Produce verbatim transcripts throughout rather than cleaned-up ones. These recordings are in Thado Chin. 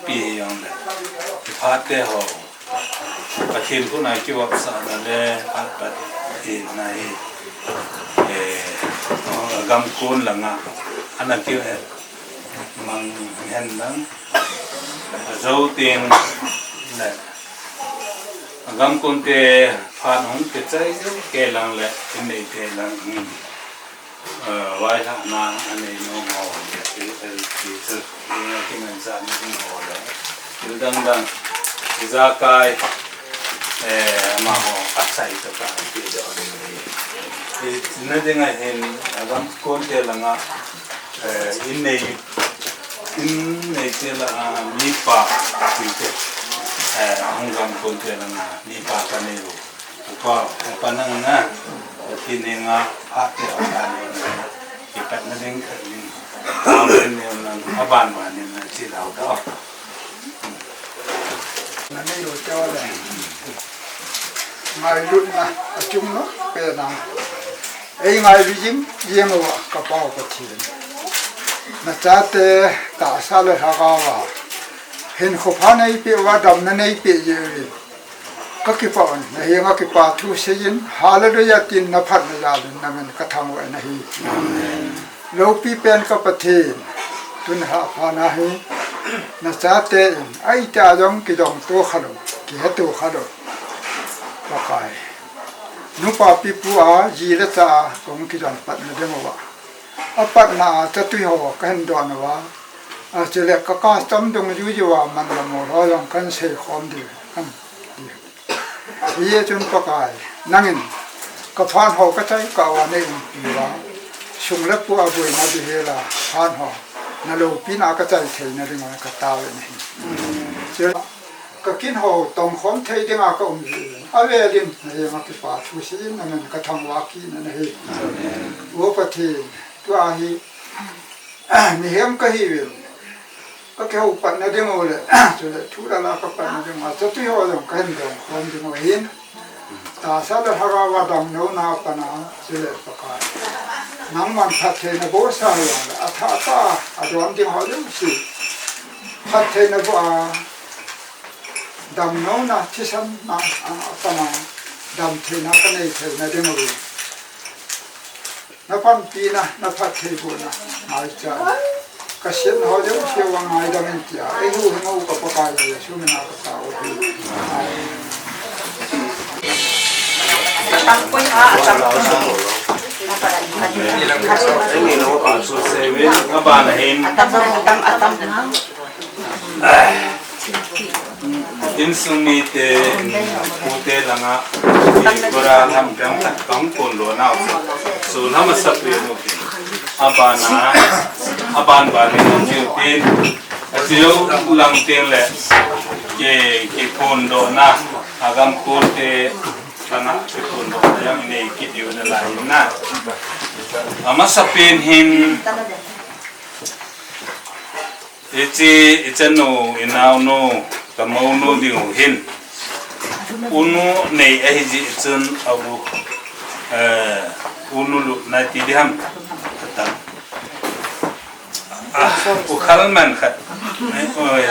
Pi jong le, phat te ho, Pathen khut a kivopsahna le phat pat in na hi, eh, gamkon langa ana kimang hen lang, ajo teng le, gamkon te phat hung kichai jou kei lang le, in nei te lang, hmm. Vaihahna anei nom ho, ti, ti chu, i, kimanchah na ding ho le, thil dang dang, ijakai, eh, amaho achai tah a ti jo ni. Tina ding ahin, gamkon te langa, eh, in nei, in nei te la, ah, mipa, ti te, eh, ahung gamkon te langa, mipa ka nei u. Ko, ko pa nang na, Pathen henga, phat te ho ta ni na, kipatna ding khat ding, tao ding ni na, aban ban ni na, chi lau da. Na nei lo te le. Ngailutna, achung nom pe na. Ei ngailu jing, jing uva, ka Pa u Pathen. Na chate, tahsa le lhagao a. Hinkho pha nei peh uva, damna nei peh jeh uvin. Ka kipah un, na henga kipa thu seiyin, Hallelujah tin na phatna jal in na min ka thangvah in ahi. Loupi pen ka Pathen, tun lhah phat na hi, na chate in, ahi tia jong kidong to kha lou, kihe to kha lou. Pakai. Nupa pipu a, ji le cha a, kong kidong patna ding uva. Apatna a, chatui ho ka hin don uva. Achule ka custom dungjuiya man le mol ho jong kan sei khom diu. Am, diu. Hijeh chun Pakai, nangin ka phat ho ka chai kah uva nei umpi uva, sum le pai a boina ding hel a phat ho, na loupina ka chai theina dinga ka tao in ahi. Chule ka kin ho tongkhom thei dinga ka um jeh in, avel in na henga kipa thu seiyin na min ka thangvah kit in ahi. O Pathen, tua hi, mihem ka hiuvin, ka kihou patna ding u le, chule thu lala ka patna ding u, chatui ho jong ka hin dong khom ding u ahin. Tahsa le lhagao a damlouna a pat na, chule Pakai. Nangman phattheina boh sa jong le, athah tah a don ding ho jouse. Phattheina boh a, damlouna, thisan na, a, a pat na, damtheina ka nei theina ding u. Na panpina, na phattheibohna, ngaicha. Ka sepna ho jouse vang ngaidam in tia, eihuhhing u ka Pakai Jesu mina ka tao u ahi. Atam koi ha, atam koi. Aban ahin. Insung mite, pute langa, i kora lam dang tak kong kon lo nau. So, lama sapi no kin. Abana, aban bani no kin. Atiu lang tin le, ke, ke kon lo na, agam pute langa, ke kon lo na, yang ne kitiu na lai na. Ama sapin hin, Hiche, ichanu, inaonu, kamounu diu hin. Unu nei ahi jeh chun a u, eh, unu lutna ti diham. Ata. Ah, u khalman khat. Eh, oi,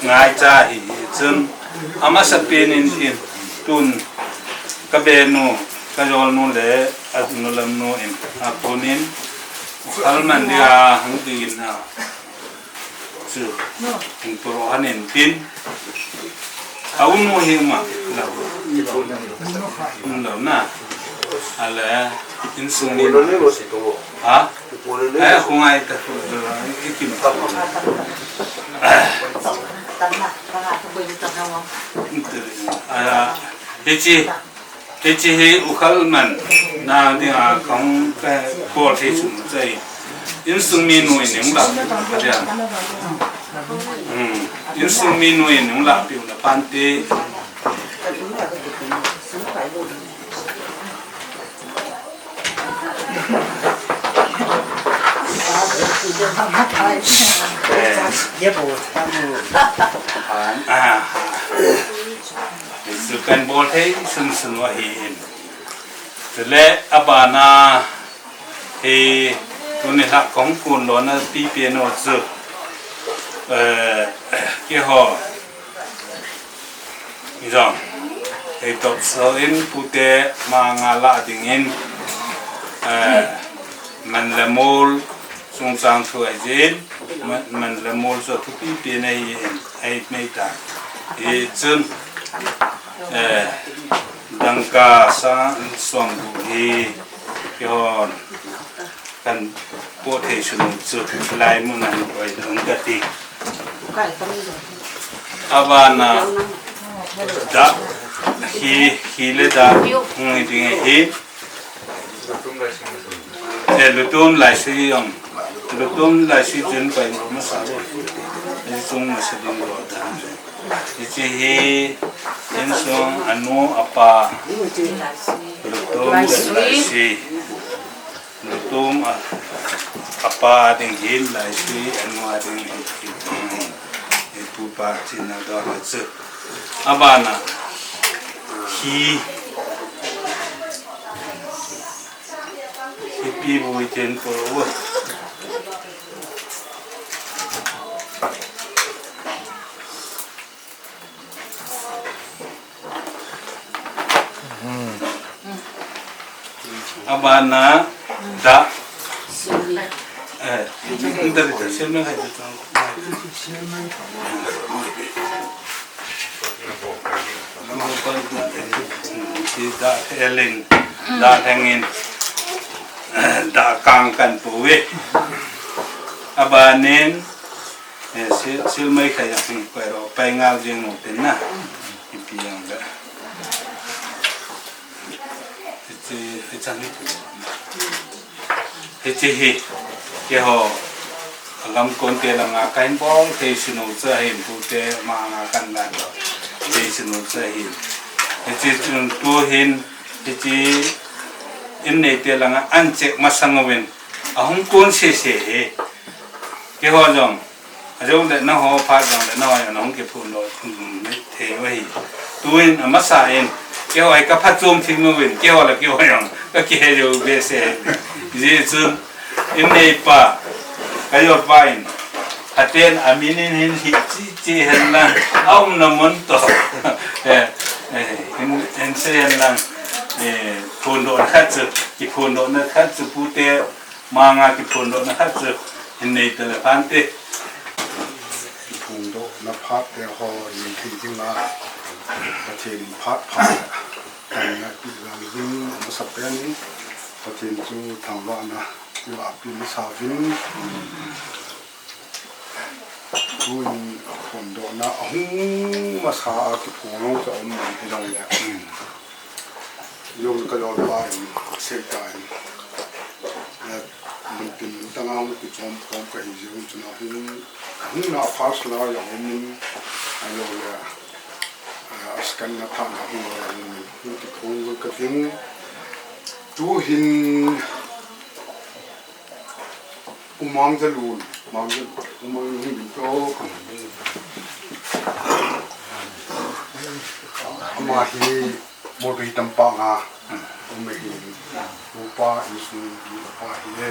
ngaicha hi chun. Amasapen in tin tun kabenu, kajolnu le, anu lamnu in, apunin. U khalman dia, hung din na. Chu, hung puro han in tin. A unu hi ma, lo. Um lo na. Ale, insung ni. Ha? Eh, hung ai ta fu, ikim ta. Ah, hichi. Hiche hi u khalman na dinga kahung bol thei sung chai. Insung minu in hung lah, adia. Hmm. Insung minu in hung lah piu na pante. Eh. Ah. Sukan bol thei sunsun u ahi in. Chule abana hi tuni lha kong kun lona pipen u chu. Eh, keiho jong, ei topso in pute ma nga lah dingin, eh, man le mol chungchang thu ahi jin, man, man le mol chu thupi pen ahi in, ahi nei ta. Hichun, eh, dangka sang som gup hi, keihon kan po thei sunu chu hilai mun a hin koi ding kati. Abana da hi, hi le da hung hi ding hi. Eh, lutum laisui jong. Lutum laisui chun koi masa. Lutum masa ding lo da. Hiche hi insung anu apa. Lutum laisui. Lutum a, apa ding hin laisui, anu a ding hin, hin, hin, hin pupa china do la chu. Abana hi, hi pi bu iten po. Abana da. Eh, da da, sel me khai da. Ti da elin, da hengin, da kang kan pu ve. Abanin, eh, sil, sil mai khai yang hin koi ro, pai ngal jing mo pen na. Ipi yang da. Hiche, hiche hi. Hiche hi. Keiho. Agam kon te langa kahin bol thei sunu chu ahin pute ma nga kan la. Thei sunu chu ahin. Hiche chun tu hin. Hiche in nei te langa an check masang uvin. Ahung kon se se hi. Keiho jong. Ajong le na ho pha jong le na ho jong na hung kiphun lo, um, thei u ahi. Tuin amasa in, keiho hi ka phachom thim uvin, keiho le keiho jong, ka kihe jou behseh. Hijeh chun, in neipa, ka jolpa in, aten amin in hin hiche che hen lang, aumna mun toh. Eh, eh, hin, hin sei hen lang, eh, phondohna khat chu, kiphondohna khat chu pute, Manga kiphondohna khat chu hin nei tale phante. Kiphondohna phat te ho nei thei ding a, Pathen in phat phat a, thangvahna pi jal uvin, amasapen in Pathen chu thangvahna ivahpi masa uvin. Tuin phondohna ahung masa a kiphong jong chu aum man hilou le. Jong ka jolpa in, seitan. Eh, mun tin mun tanga hung kichom khom kahi jeh un chun ahung, ahung na first la jong um in, ahilou le, eh, askan na tha na hung la jong um in, hung kiphong kating. Tuhin, U Mangjalun, Mangjalun, U Mangjalun to. Ama hi Molbei tampang a um ahi. Upa insung upa hi.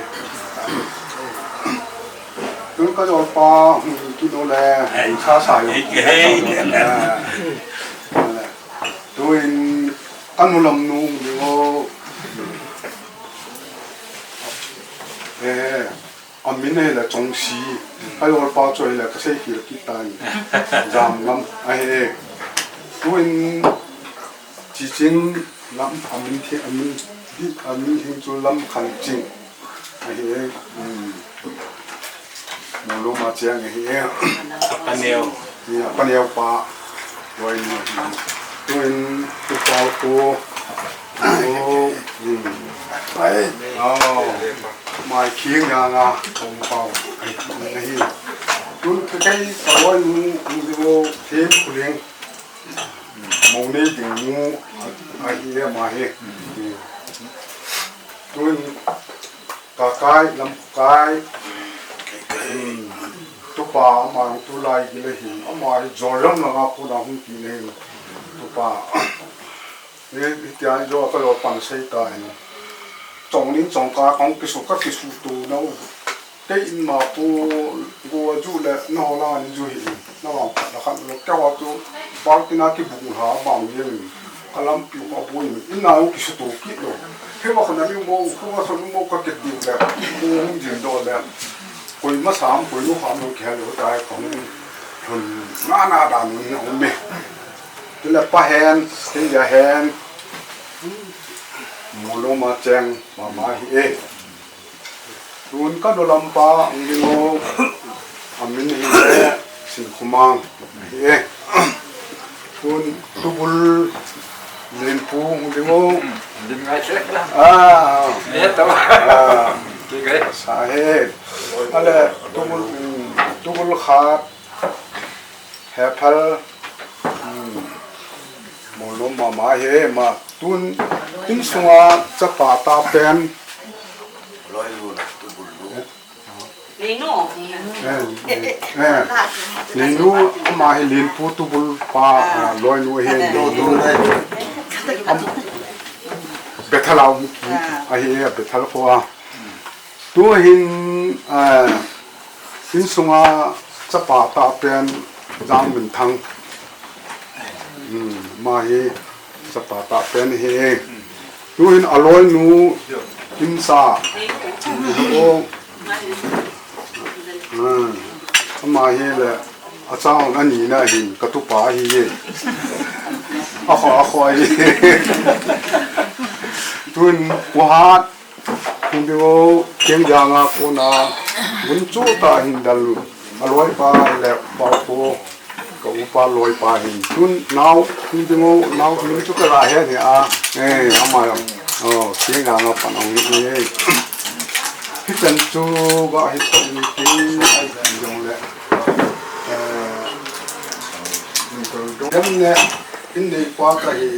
Tun ka jolpa hung kit u le, sa sa jong. Tuin ka nu lam nu ding o. Eh, amin ahile Chongsi. Ka jolpa chu ahile ka seikhel kit tan. Jamngam ahi. Tuin Chiching lam amin thi, amin, amin hing chu Lamkhanching. Ahi, um, Molnom a cheng ahi. Apa neo. Ni apa neo pa. Loi ni. Tuin tu pau tu. Tu, um. Pai. Oh. Mai khing nga nga. Kong pau. Ahi. Tun ka kai ka loi nu, nu, nu, them kuling. Mou nei ding nu, ahi e, ama hi. Tun, Kakai, Lamkai. Hmm. Tupa, ama tulai gil ahin. Ama hi Zoram langa kona hung kit ahin. Tupa. Hi, hitia hi jo ka jolpan sei tan. Chong ning chong ka kong kisu ka kisu tu nau. Kei in ma pu go a ju le na ho la ni ju hi. Na wang khat la khat lo kei wa tu bal tina ki bu ha bang yen. Ka lampi ho bu in na u ki su tu ki lo. He wa khona ni mo khu wa khona mo ka ke ti le. Mo hung jin do le. Koi ma sam koi no kham no ke lo ta ko. Thun na na da no ni o me. Tu le pa hen, ti ya hen. Mo lo ma cheng ma ma hi e. Tun ka dolam pa hung ding o, a min hi le Sinkhumang hi e. Tun tubul lenpu hung ding o. Din ngai se. Ah, eh, tama. Ah, ke ke. Sa he. Ale tubul, tubul khat. Hephal, hmm, molom mama hi ma tun insunga chapa ta pen. Neinu. Eh, eh, eh. Neinu ama hi lenpu tubul pa, ah, loinu hi neinu. Am, Bethel a um ki, ahi e, Bethel kho a. Tu hin, eh, insunga chapa ta pen Jangminthang. Hmm, ama hi chapa ta pen hi. Tu hin aloinu Kimsa. O. Hmm. Ama hi le achang ani na hin katupa hi e. Akho, akho hi. Tun kuhat Hung ding o, Khengjang a kona, mun chu ta hin dal, a loipa le pa ko, ka upa loipa hin. Tun nao, hung ding o, nao, mun chu ka la he ni a, eh, ama, oh, Khengjang a pan hung ni, eh. Hichan chu ga hi to ni ki, ai ki jong le. Eh, dem ne, in nei pa ka hi,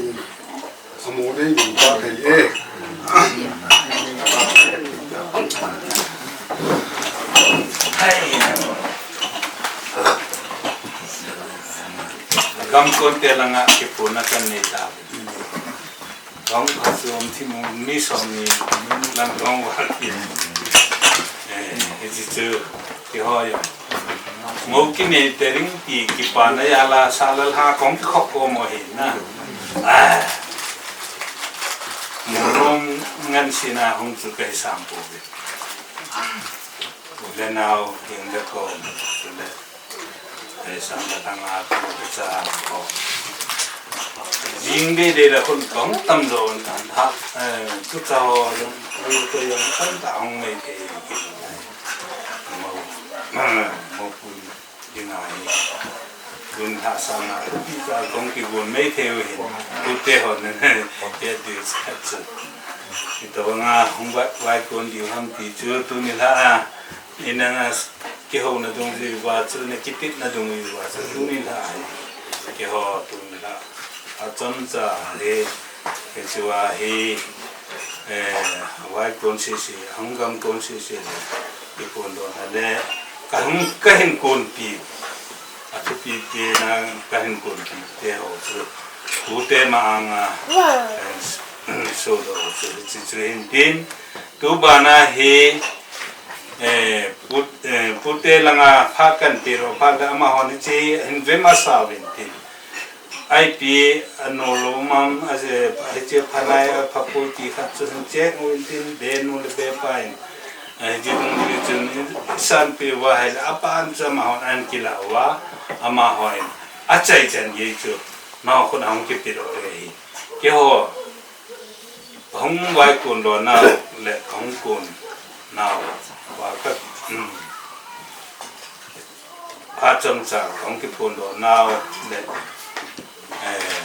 Amu dei min pa thei e. Gam kon te langa kipuna kan nei ta. Gam ka suom thi mu mi som ni lang gam wa ki. Eh, hichi chu ki ho yo. Mo ki nei te ring ti kipana ya la sa la ha kong ki khop ko mo hi na. Ah. Mo rom ngan sina hung chu kai sam po ve. Le nau hing le ko le. Kai sam la tang a ko le cha ko. Jing de de la khun kong tam zo an kan ha. Eh, tu cha ho yong, tu yong kan ta hung mai ke. Mo, mo pu. Dinga hi. Tun lhasam a, pi ta kong kigon mai thei u hin. Tute hon, tia dil khat chu. Ito nga hung vai, vaikon diu ham ti chu, tuni lha a. Ina nga kihouna dungjuiya chu, na kititna dungjuiya chu, tuni lha hi. Kiho, tuni lha. Achomcha hi. Hichea hi, eh, vaikon sese, hung gamkon sese le, kikon dohna le, kahung, kahin konpi, athupi tena kahin konpi te ho chu, tute ma anga, eh, sodoh chu, hiche chu hin tin, tubana hi, eh, put-, eh, pute langa phat kan pe ro, phat le amahon hiche hin vem asao vin tin. Ipi anolom am, aje, hiche phanai, aphapu ti khat chu hin check u intin, be nu le be pa in. Hiche dungjuiya chun, isanpeh uva ahile, apan chu amahon ahin kilah uva, amahon. Achai chan gei chu, nao khun ahung kipe doh e hi. Keiho, Kahung vaikon doh nau le kahung kon nau. Phat chomcha kahung kiphondoh nau le, eh,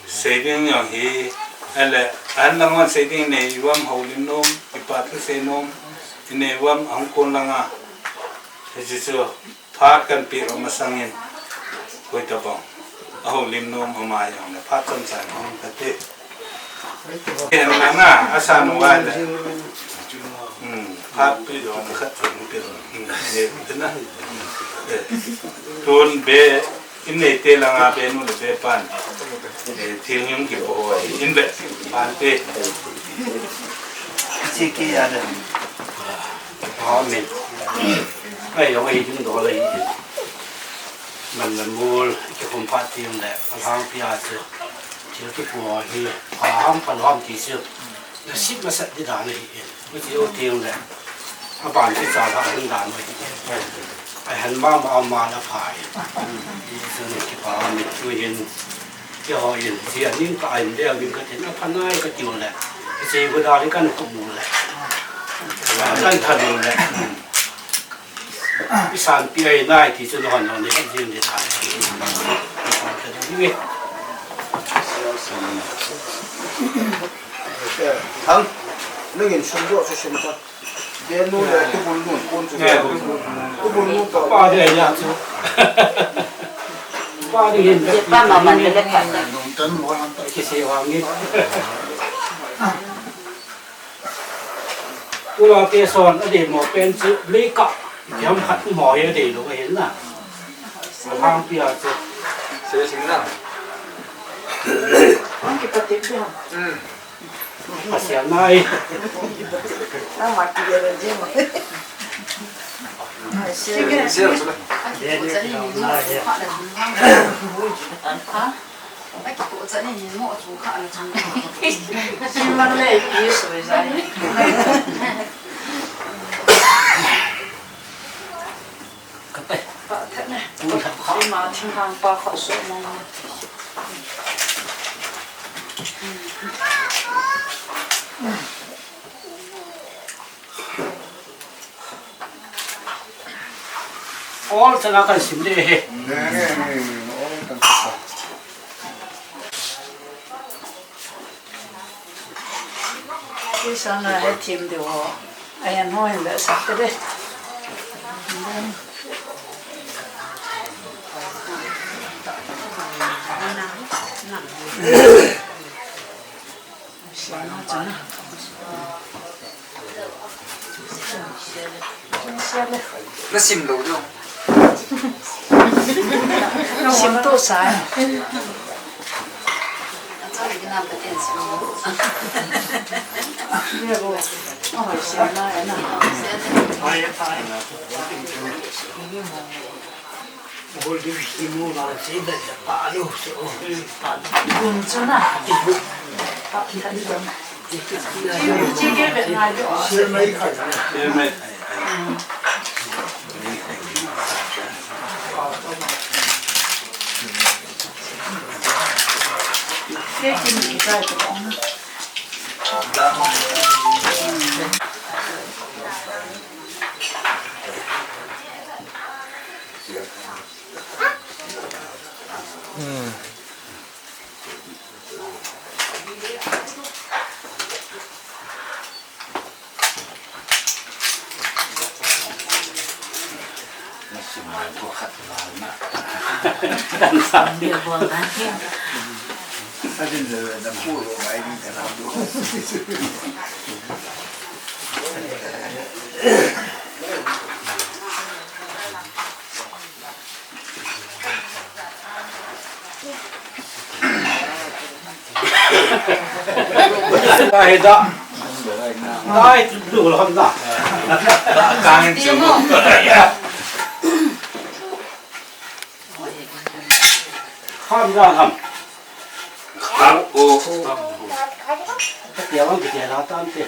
seiding jong hi, eh, le, ahin lang hon seiding nei uvam houlim nom, kipa thu sei nom, inei uvam ahung kon langa. Hiche chu, Phat kan peh masangin, koi tabang ahoulim nom ama jong le phat chomcha hung kate. Ken na na, asa nu vai le. Hmm, phat peh jong khat chu peh. Hmm, ne, na. Eh, tun be, inei te langa be nu le be pan. Eh, thil hung kipo, in be, pan te. Chi ki ya de. Amen. Ai, jong ahi ding dol ahi. Man le mol, kikhom phat teng le, alhangpi a chu. Thil kipu hi, aham pha lom ti chu. Nasep masat di dan ahi. Hiche jou teng le, aban kicha lha ding dan ahi. Ahin mama ama na pha e. Hichun kipa mit chu hin, keiho in, hiche aning ka ahin leu in katin, apha nai kati u le. Hiche gu dan hi kana kum u le. Kana tha u le. Isanpi ahi nai ti chu nahon nahon ni jing di nai. Thang, nangin sum doh chu sim ta. Benu le tubul nun pon chu. Tubul nun toh. Pa de ya chu. Pa de hin. Ye pa ma man de le pa. Nun tan mo lam ta. Kisi wa ngi. Tua te son a dei mo pen chu lei ka jam khat mo he dei lo he na. Hang pia chu. Se sing na. Ang ki patik dia. Hmm. Pasian nai. Ang mati dia le jing. Se se. Ha? Ai, kitoh chan in mo chu kha na chang. Siman le, i soi zai. Ka pe. Pa that na. Pu that kha. Ima thinghang pa kha so mo. Ol chana kan sim le he. Ne, ne, ne, ne, ol kan sim. Kei sana he thim de ho. Ayan ho hin da sa te de. Na sim lou diu. Sim to sa. Dai da. Dai tu lam da. Da kang chu. Kham da ham. Kham o. Tia wang tia la tam te.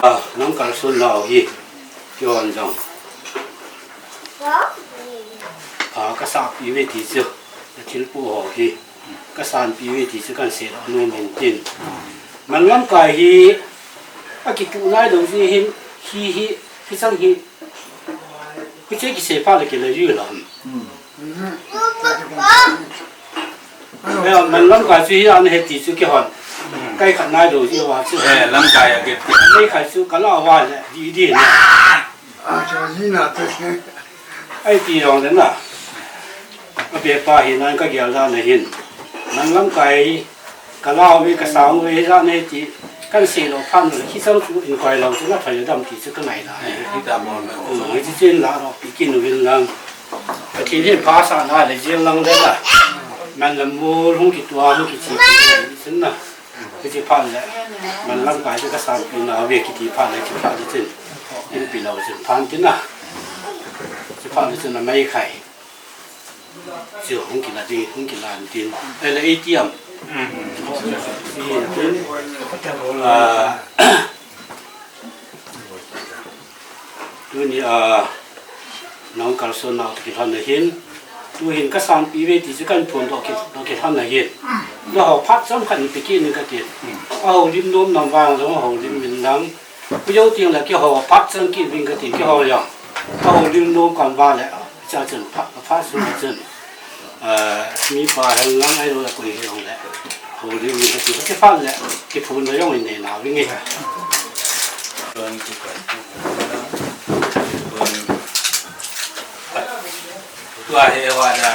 Ah, nang kalson nau hi, kihon jong. Ah, kasahpi uve ti chu, nathilpo ho hi, kasanpi uve ti chu kahin seidoh nom in tin. Man lamkai hi, akituh nailou jeh hin, hi hi, hichang hi, Hiche kisei phat le kile ju lam. Hmm. Ayo, man lamkai chu hi ana he ti chu kihon. Hmm. Kai khat nai lou ji va chu. Eh, lamkai a kit. Nei khai chu ka la va le di di na. A chu ji na te. Ai ti jong le na. A pe pa hi nan ka gel da na hin. Nan lamkai ka la ve ka sang ve ja ne ti. Kan sei lou phan le khi sang chu in koi lou chu na thai dam ti chu ka ngai da. Eh, hi ta mo na. Chu chin la ro pi kin vin lang. Ka thi hin pha sa na le jing lang le na. Man lam mo hung ki tua hung ki chi ki sin na. Hiche phat le, man lamkai chu ka sanpi na ve kiti phat le, hiche phat le chun, inpi lou chun phan tin na. Hiche phat le chun a mei khai. Chu hung kila ding, hung kila tin. Ei le A T M. Tin. Ah, Tuni a, nang kalson nau toh kilhon na hin. Tu hin ka sanpi ve ti chu kan phondoh ki, toh kilhon na hin. Na ho phat chomkhat in pe kit ning ka ti. A houlim nom nam vang jong a houlim min lang. Pu jou ting le keiho phat chang kit ving ka ti keiho jong. A houlim nom kan va le. Cha chun phat, phat sun chun. Ah, mipa hen lang ahilou le koi hijong le. Houlim min ka ti, kiphat le, kiphun le jong in nei nau ving e. Tua hi va da,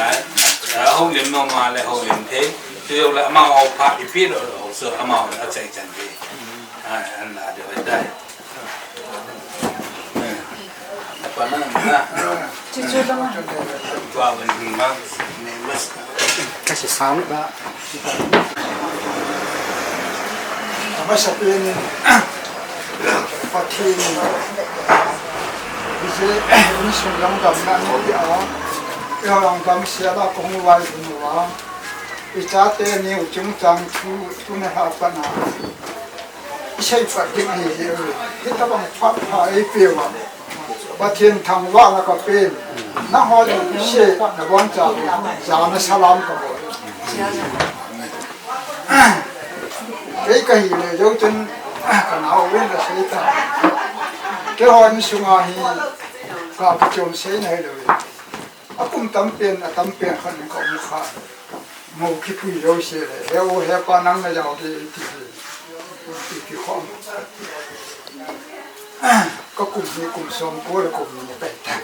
ah, houlim nom a le houlim thei. Tu jong le amau phat ipi lou lou, so amau achai chan thei. Ah, an la de va da. Kasi sam ka. Amasa pen in, Pathen in, hiche, insung lam damna ni a, eiho lam damsel a kahung vai uva, ichate ni u chungchang thu, tuni a pat na. Isei phat ding ahi jeh uve. Hitabang phat pha eipeuva, Pathen thangvahna kapen. Nangho jouse naboncha jana salam kabol. Kei kahile jou chun, kanao uvin asei ta. Keiho insunga hi, ka kichom sei nahi lou. Akum tampen, atampen khat in kaum kha. Mo kipui jouse le, he u, he pa, nang najao te ti hi. Ti, ti khom. Ka kum hi kum som ko le kum ni pai ta.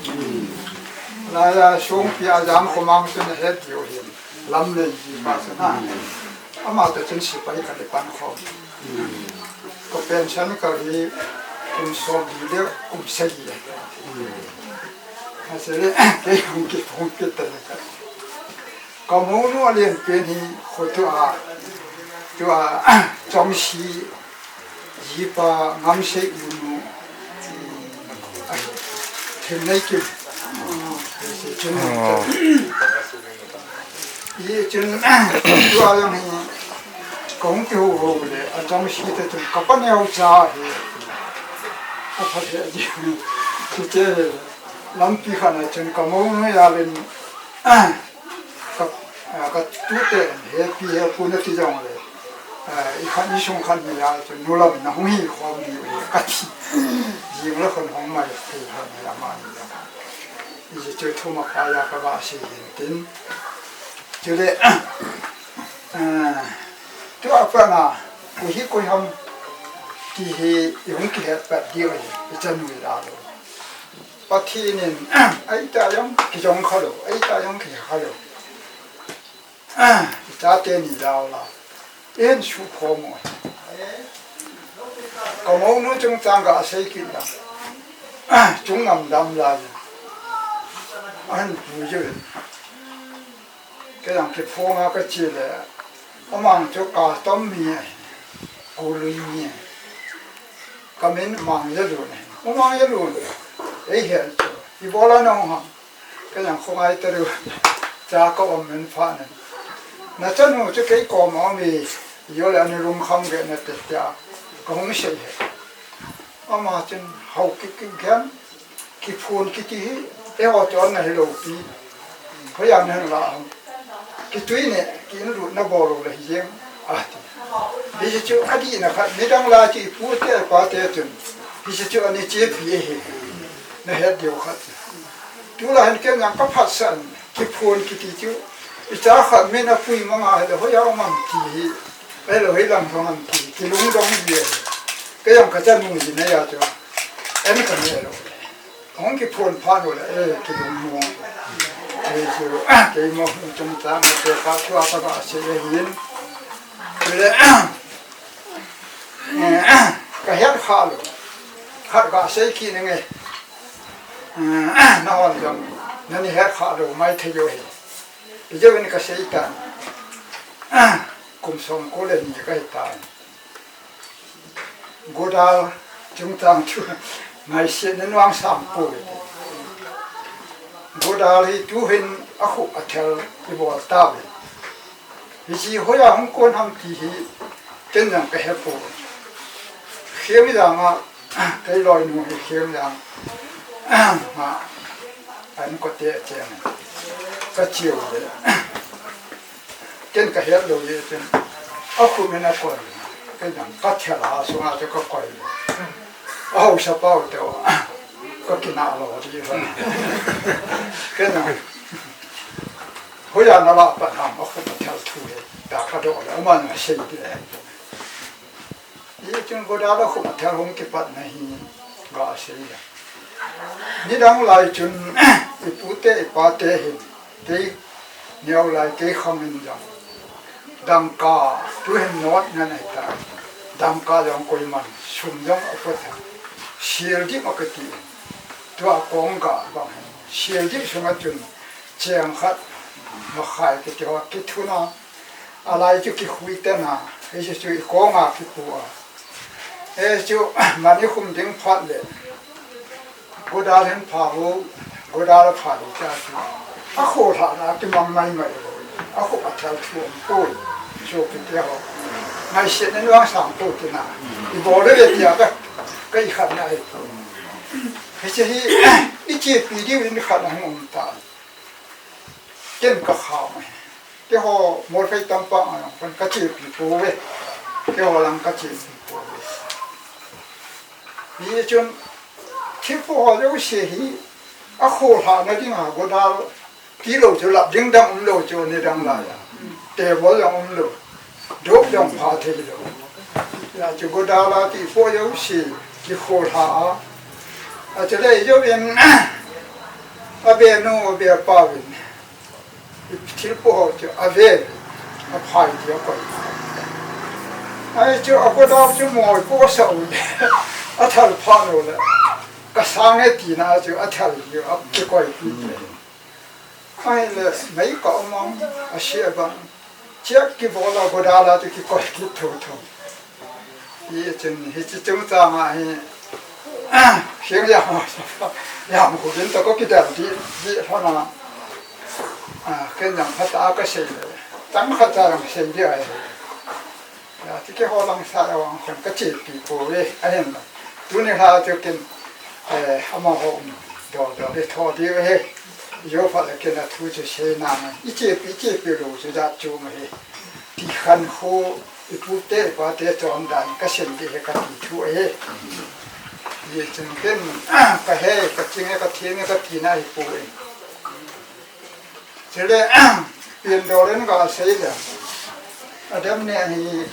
Laiya Songpi a jam ko mang chu nahet diu hin. Lamlei ji pa chu na. Ama toh chun sepai khat le pan khom. Ka pension ka hi kum som li le kum sagi. Asei le, kei hung ki, hung ki ta le ka. Ka mounu alen pen hi kho tua, tua, Chongsi jipa Ngamsei unu, a, Themneikim. Hiche chun, hichun, tua jong hi, kahung kihou hou le, a Chongsi te chun, kapa neocha hi, apha le ji, hiche hi, lampi khat na chun, ka mounu alen, Ka, ah, ka tute, hepi, hepu nati jongle, ah, ikhat nisung khat ni a chu nulam nahung hi khom diu hi kati. Jing le khun hung mai thei lhon hi amani a. Hiche chu thum a kaiya kava sei hin tin. Chule, ah, tua pat na, koi hi koi ham ti hi ihung kihet pat diu hi, ichanu ilalou. Pathen in, ahi ta jong kijong khalou, ahi ta jong kihe khalou. Ichate ni jao la, in sukhom u. Ka mounu chungchang ka sei kit la. Chungnam dam la. Ahin pu jin. Kei jong kiphong a kache le, amang chu Katom mi ahi, Kolui mi ahi. Ka min Mangjalun ahi. U Mangjalun, eihet chu, ibola nahung ham? Kei jong khongai tariu, cha ka um min phat in. Nachanu chu kei koma um e, ijole ana lungkham ve nate tia, kahung sei e. Ama chun hao kit kit gam, kiphon kiti hi, eiho chonna hilou pi. Hoiya nahin la ham. Kitui ne, ki inlutna bol lou le hi jeng, ati. Hiche chu adihna khat, midang la chu ipu te, ipa te chun. Hiche chu ana chepi ahi. Nahet diu khat. Tulai hin ken jong kaphatsah in, kiphon kiti chu. Icha khat min apui manga hile, hoiya um am ti hi. Hello, hi lang thong an ti, kilungdong ji e. Kei jong ka chanu ji na ya chu. En ka ne lo. Hung kiphon pha lo le, eh, kilungdong. Eh, chu, kei mo, chungchang, ka te ka chu a ka ba se le hin. Chu le, eh, ka het kha lo. Khat ka sei kit nge. Eh, na hon jong, na ni het kha lo, mai thei jo he. Ijeh inem ka sei tan. Kum som ko le ni ka hi tan. Godal chungchang chu ngaisena nuang sam poi. Godal hi tuhin a khu a thel i bol ta ve. Hiche hoiya hung kon ham ti hi ken jong ka he poi. Khemi dang a Kei loinu hi khel jang. Ma, an kote cheng. Ka chiu le. Ken ka het lou le chen. A khu min a koi. Ken jang ka thel a sunga chu ka koi. A haosa pau te. Ka kina lo di. Ken jang. Hoiya na la pa ham a khu ka thel thu he. Ta ka do le. Aman sei di le. Hichun Godal a khu a thel hung kipatna hi ga sei le. Nidang lai chun i pute i pate hin kei neo lai kei kham in jong. Dangka tuhin not ngan ahi ta. Dangka jong koiman sum jong a put a. Sial dim a kati. Tua kong ga bang hin. Sial dim sunga chun cheng khat makhai kiti ho kithuna. A lai chu kikhui tena, hichu chu i konga kipu a. Hichu, mani khum ding phat le. Godal hin pha vo, Godal a pha le cha chu. A kholhahna kimang mai mai vo. A khu a thal thu um poi. Chu kiti ho. Ngaisena nuang sam poi tina. I bol le tia ka, ka i khat na hi. Hiche hi, i chepi diu in khat na hung um ta. Ken ka kha mai. Keiho Morphei Tampa a lang pan ka chepi pouve. Keiho lang ka chepi pouve. Hichun thilpha ho jouse hi a kholhahna dinga Godal tilou chu lap ding dang umlou chu nidang lai a. Table jong umlou. Dop jong pha thei lou. Hichu Godal a ti po jouse kikholha a. Achule jouvin a be nu a be pa vin. Thilpha ho chu a ve, a phai ti a koi. Ahi chu a Godal chu moi ko sa u le. A thal pha lou le. Ka sang e tina chu a thal hi a kikoi pi. Ahile mei ka um am, a sia bang. Check kibol a Godal a chu kikoi kit thotho. Hichun, hiche chungchang a hi, Khiang Yam, Yam khu din to ko kidel di, di hona. A, ken jong phatah a ka sei le. Chang khat cha jong sei di ahi. Ya, ti keiho lang sa a vang khun ka chepi pouve, ahin la. Tuni lha chu ken, eh, amaho um dol dol le tho di ve he. Jou phat le ken a thu chu sei nange. I chepi, i chepi lou chu jat chu ma he. Ti khan khu i pute, i pate chondan ka sei di he ka ti thu ahi. Hichun ken, ka he, ka ching e, ka theng e, ka tina hi poi. Chule, Piandol in ka sei le. Adam ne hi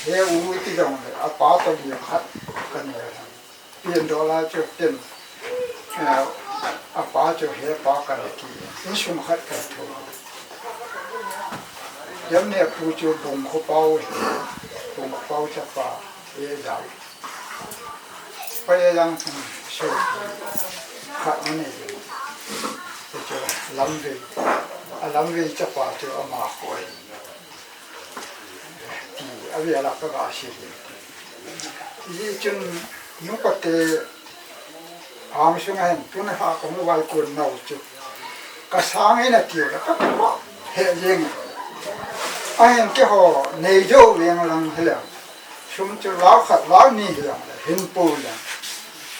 he u ti jong le, a pa to li khat ka ne. Piandol a chu ken, eh, a pa chu he pa ka ne ti. Insung khat ka tho. Adam ne pu chu Bung Khopao, Bung Khopao chapa, e jao. Pai a jang, hmm, so, khat na nei. Chu chu Lamvei. A Lamvei chapa chu ama koi. Ti, a ve la ka ga si. Hichun, nu ka te, Hang sunga hin tun a kong vai kun nau chu. Ka sang in a tiu la ka pa he jeng. Ahin keiho nei jo veng lang hile. Sum chu lau khat lau ni hile. Hin pu le.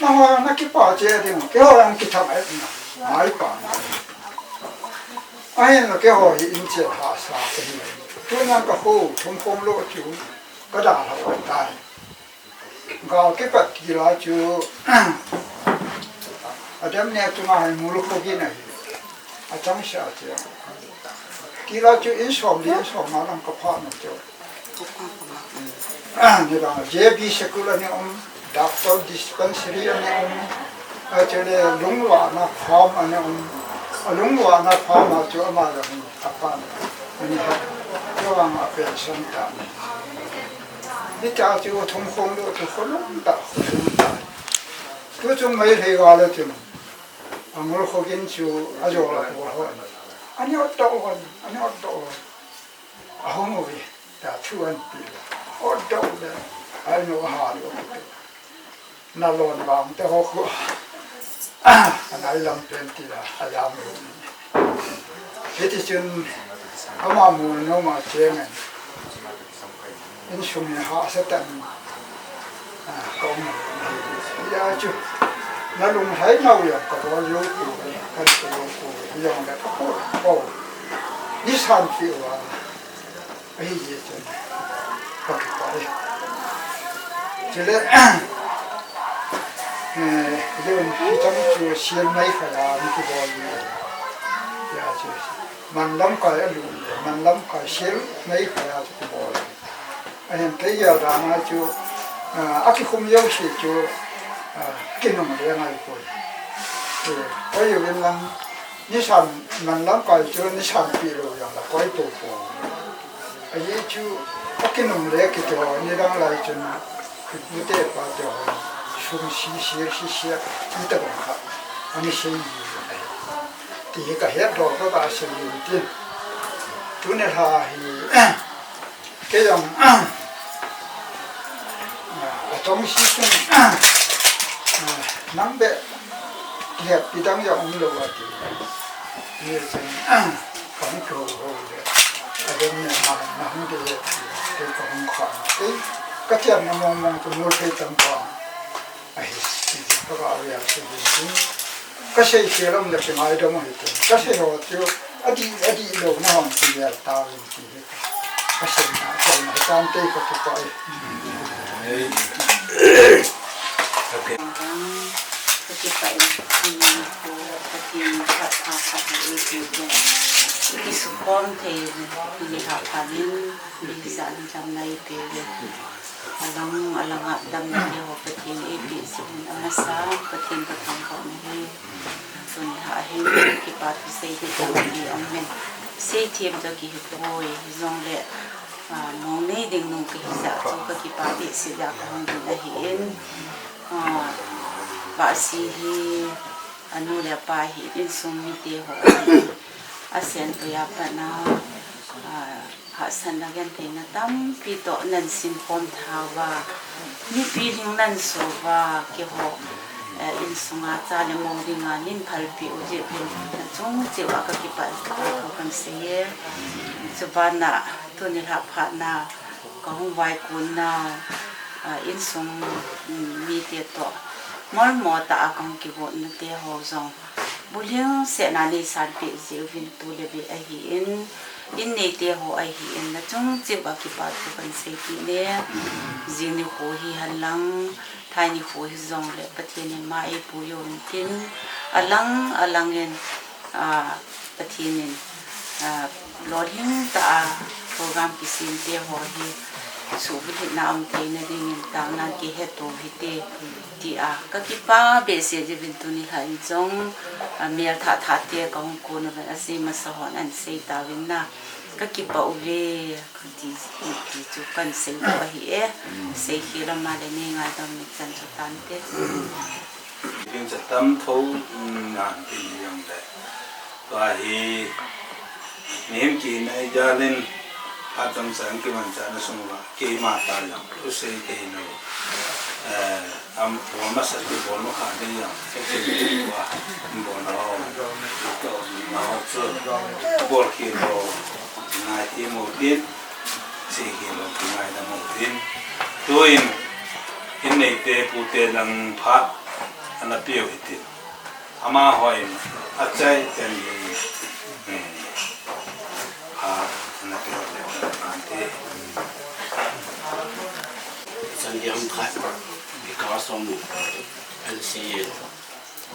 Na ho na kipa che ding. Keiho lang kitham et na. Mai pa na. Ahin la keiho hi in che ha sa ka hi. Tun a ka khu thum khom lo chu. Ka da la ta. Gal kipat kila chu, Adam ne chunga hin mul kho gin ahi. A chang sa chu. Kila chu in som li in som ma lang ka pha na chu. Nidang J B School ana um, Doctor Dispensary ana um, achule lungvahna farm ana um, alungvahna farm a chu ama jong hi apan ani ha, chuang a pension ta ni. Hitia chu thum khong lou chu kholung ta, kholung ta. Tu chung Meitei gal a chun, Angul Khogin chu ajol a pu hon. Ani ot doh hon, ani ot doh hon. Ahung uve, ta thu anti. Ot doh le, ai no ha lo. Nalon vang te ho khu. Anai lam pen ti la, ajam lo. Hiti chun, ama mu no ma che ngan. Insung hi hahsa tah in, ah, ka um. Hia chu, nalung hai nau jong ka bol jou poi, ka bol jou poi, hijongle ka pu, pu. Nei sanpeh uva, ahi jeh chun, ka kipah e. Chule, eh, jeh in hicheng chu sel mai khat a, mi kibol e. Hia chu, man lamkai a lu, man lamkai sel mai khat a chu kibol e. Ahin kei gel dan a chu, ah, akikhum jouse chu, ah, kinungle ngai poi. Eh, koi uvin lang, nei san, man lamkai chu nei sanpeh lou jongle koi pou pou. Ajeh chu, akinungle kiti ho, nidang lai chun, ipu te ipa te ho, sum si, sel si, sel, ti tabang kha, ani sei ji ahi. Ti hi ka het doh, ka, ka sei ji tin. Tuni lha hi, Kei jong, ah, atong si chun, ah, nang beh, lep kidang jong um lou ati. Ni chun, ah, kahung kihou hou le. Adem ne ma, nahung de le, kei kahung khan. Kei, katiam na mong mong chu mol kei tam pa. Ahi, ka ga vel se hin tin. Ka sei khel lom le kingaidam ahi tin. Ka sei ho chu adih, adih louna hon kivel tauvin ti hi. Ka seina, ka seina, ka tante ka kipah e. Ka kipah e, Pathen phat pha phat e, ti te. Kisukhom thei, ni ha pha nin, ni ja ni jam nai te. Alang, alang a damna te ho Pathen in eipeh jeh in amasa, Pathen kathangvah nahi. Tuni lha hin kipa thu sei ding tampi aum in. Seithem toh kihi poi, hijongle, ah, mong nei ding nung kahi jeh chun kakipa behseh a kahung ding ahin. Ah, Vahsi hi, anu le apa hi, insung mite ho ahi. Asen poi a pat na, ah, hahsatna gentheina tampi toh nan sinkhom tha uva, mipi lhing nan so uva, keiho, eh, insunga cha le mou dinga nin phalpeh u jeh uvin, nachung cheh uva kakipah, kakipah thu kahin sei e. Chubana, tuni lha phat na, kahung vaikon na, ah, insung, mm, mite toh, molmo tah a kahung kigon na te ho jong, bulhing sehna nei sanpeh jeh uvin tu le ve ahin, in neite ho ahin, nachung cheh uva kipa thu kahin seipeh e. Jing nikho hi hen lang, thai nikho hijongle Pathen in ma eipui uvin tin, alang alang in, ah, Pathen in, ah, lolhing tah a program kisem te ho hi suhbulhit na um theina dingin taona kihe to hite. Tia kakipa behseh jeh uvin tuni lha in jong, ah, mel thah thah te kahung kon uvin, asei masa hon ahin sei tauvin na, kakipah uve, kati, ti chu kahin sei u ahi e. Sei khel lom a le nei ngaidam ni chan chu tante. Ding cha tam tho, mm, nan tin jong le. Tua hi, mihem kihina ijal in, phat dang chan kimanchahna sung uva, keima tah jong, thusei thei lou. Eh, am, amasa kibol ma kha ding jong, thusei thei lou a, bol na ho, na ho chu, bol khel lou, ngai thei mo tin, sei khel lou, kingaidam mo tin. Tuin, in neite, pute lang phat, ana peh u hitin. Amaho in achai ten hi, eh, phat ana peh le tante. Chan ding ham khat, Bikash Awmu, L C A.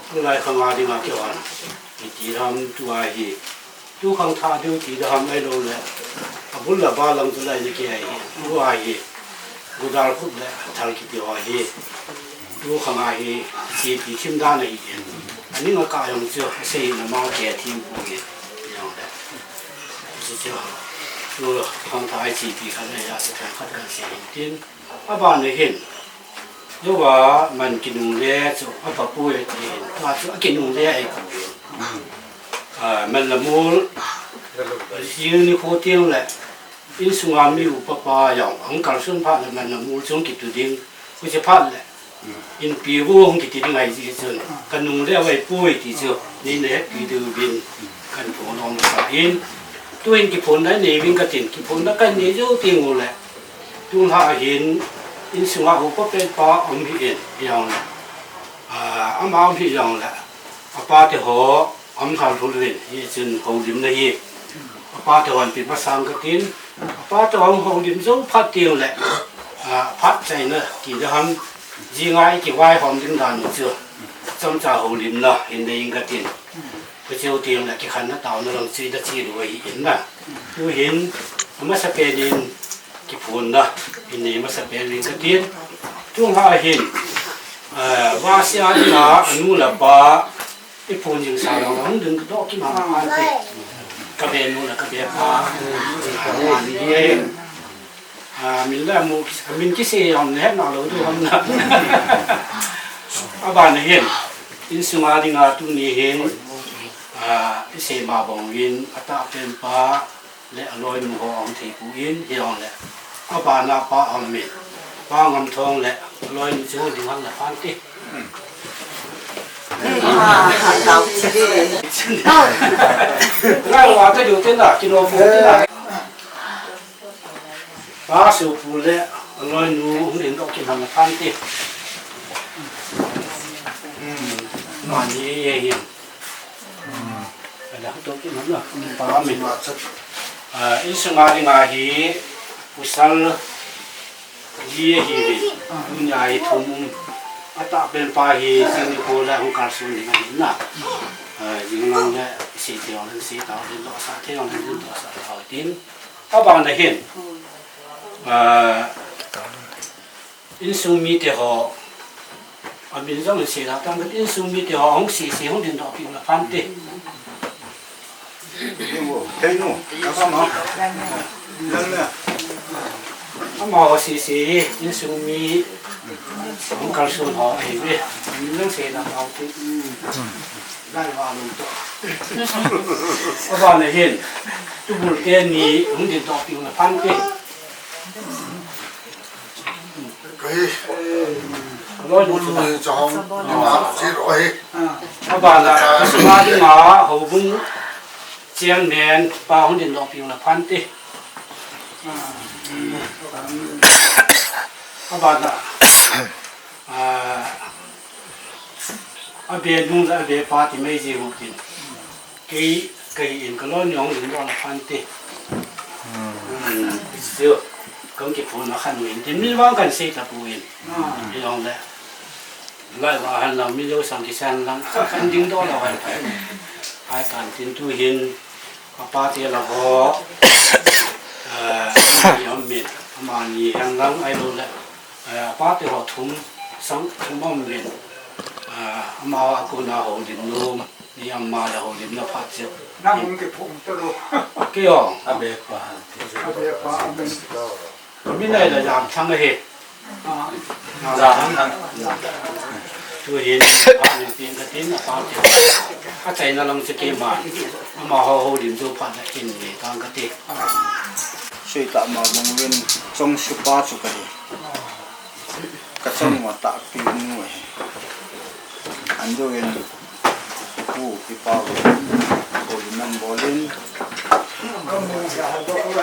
Tulai khang a dinga kihon. Iti ham tua hi. Tu khang thah diu ti ding ham ahilou le. A Bul le bal lang chu lai ni ki ai hi. Lu ai hi. Gudal khup le thal kiti ho hi. Lu khang ai hi. Chi ti thim dan ai hi. Ani nga ka yong chu sei na ma ke thim pu ni. Yong le. Chu chu. Lu khang ta ai chi ti khan le ya se khan khat kan sei tin. Aban le hin. Yoga man kinung le chu apa pu e ti hin. Ta chu a kinung le ai pu. A, man la mul. Jing ni kho tiang le. Insunga mi upa pa jong, hung kalson phat le man la mul chung kitu ding, huchi phat le. Inpi vo hung kiti ding ahi jeh chun, ka nung le vai poi ti chu, nei na hetpi diu vin, kan phone nom sa in. Tuin kiphonna nei vin ka tin, kiphonna kan nei jou teng u le. Tung ha hin, insunga upa pen pa um hi in, jong le. A, ama um hi jong le. Apa te ho, Am hal hul uvin, hichun houlimna hi. Apa te hon pi masang ka tin. Apa te hon houlim jou phat teng le. A, phat chaina ti da ham. Jinga i kivaihom ding dan u chu. Chomcha houlimna hin nei ing ka tin. Ka cheu teng le kikhanna taona lang chu i da chi lou ahi in na. Tu hin, amasa pen in kiphonna hin nei masa pen ing ka tin. Tung ha hin, a, vasia dinga, anu le apa, I phun jing sa jong, hung ding doh kim ham phan te. Ka be nu le ka be pa. Ani e. A, min le mu, min kisei jong ne na lou diu ham na. Aban hin. Insunga dinga tuni hin. A, i sei ma bang vin, atah pen pa. Le aloinu ho ahung thei poi, hijongle. Abana pa aum in. Pa Ngamthong le aloinu chu ding hang le phan te. Ah, tao chi de. Ngai wa te du te na, kino fu te na. Pa Supu le aloinu hung ding doh kim hang le phan te. Hmm. Mani ye hin. Ada hoto ki mana. Para mi. Ah, insunga dinga hi pasal li ahi uvin. Tunia hi thum. Atah pen pa hi jing nikho le hung kalson ding ahi na. Ah, jing lang le sei thei jong le sei tao, doh sah thei jong le doh sah tao tin. Abana hin. Ah, Insung mite ho, amin jong in sei da tang, insung mite ho, hung sei sei, hung ding doh peh na phan te. Kei nu, ka sa ma. Amaho sei sei, insung mi, hung kalson ho, ahi ve. Amin jong sei da tang te. Lai va lou to. Abana hin, tubul teni, hung ding doh peh na phan te. Kahi. Aloinu chu ta. Mun ni chahong. Ni ma chi ro hi. Abana, asuma dinga, houbung chairman pa hung ding doh peh na phan te. Abana. Ah, abe nu le abe pa ti mai ji hu tin. Kei, kei in ka loi ni hung ding doh na phan te. Hmm. Hmm, still, kan kiphun na khan u in. Tin mi vang kan sei ta pu in. Hmm. Hijongle. Lai va han lang mi lo sang kisan lang. Kan ding doh la vai. Ai kan tin tu hin. Apa te la ho. Eh, mi om mi. Amani han lang ai lo le. Eh, apa te ho thum, sang thum um uvin. Eh, ama a kona houlim nom, ni ama le houlimna phat chu. Nang hung kiphun ta lo. Kei o. Abe pa. Abe pa, abe. Min nei la Jamthang ahi. Ah. Jamthang. Tu hin, a min tin ka tin, apa te. Achaina lang chu keiman. Amaho houlim chu phat le kin ni tang ka ti. Sei ta ma mong uvin, Chongsupa chu kahi. Ka chanu a tahpi nu ahi. An deuh in pu kipa u houlim an bol in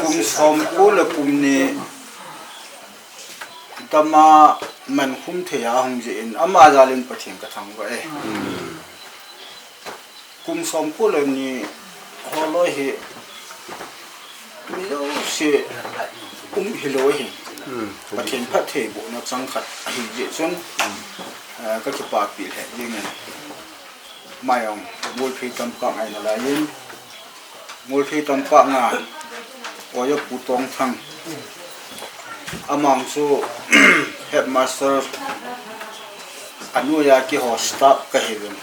kum somko le kum ni dama man khum thei a hung jeh in ama jal in Pathen ka thangvah e. Kum somko le ni holoi hi mi jouse um hilou ahi. Hmm. Pathen phattheibohna chang khat ahi jeh chun, hmm, eh, ka kipapi lheh jeng e. Mai ong, Ngolphei Tampak ngaina lai in, Ngolphei Tampak nga, Oya Pu Tongthang. Amang chu headmaster, anoiya keiho staff kahiuvin.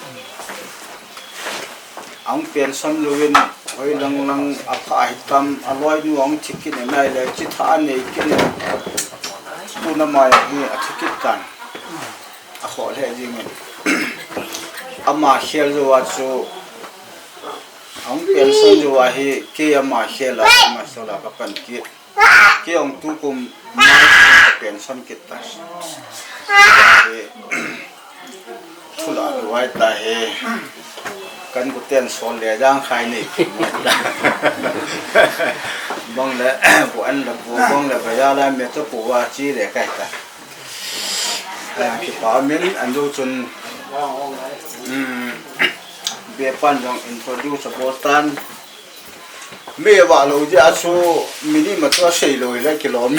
Ahung pension louvin, hoilang lang apha hitam, aloinu ahung thi kit in ahile, chitha anei kit in. Tuna mai hi athi kit tan. Akhoh lheh jingin. Ama khel jouva chu, ahung pension jouva hi, kei ama khel a, ama khel a kapan kit. Kei jong tukum March a pension kit ta. Thulah lou ahi tahi. Ka inkoten sol le jang khai nei kit mai ta. Bang le, bu an le bu, bang le, ba ya la me to pu va chi le kai ta. Eh, kipa min an du chun, um, be pan jong introduce abol tan. Mi vah lou jeh a chu, mi ni ma chu asei lou hile kilom.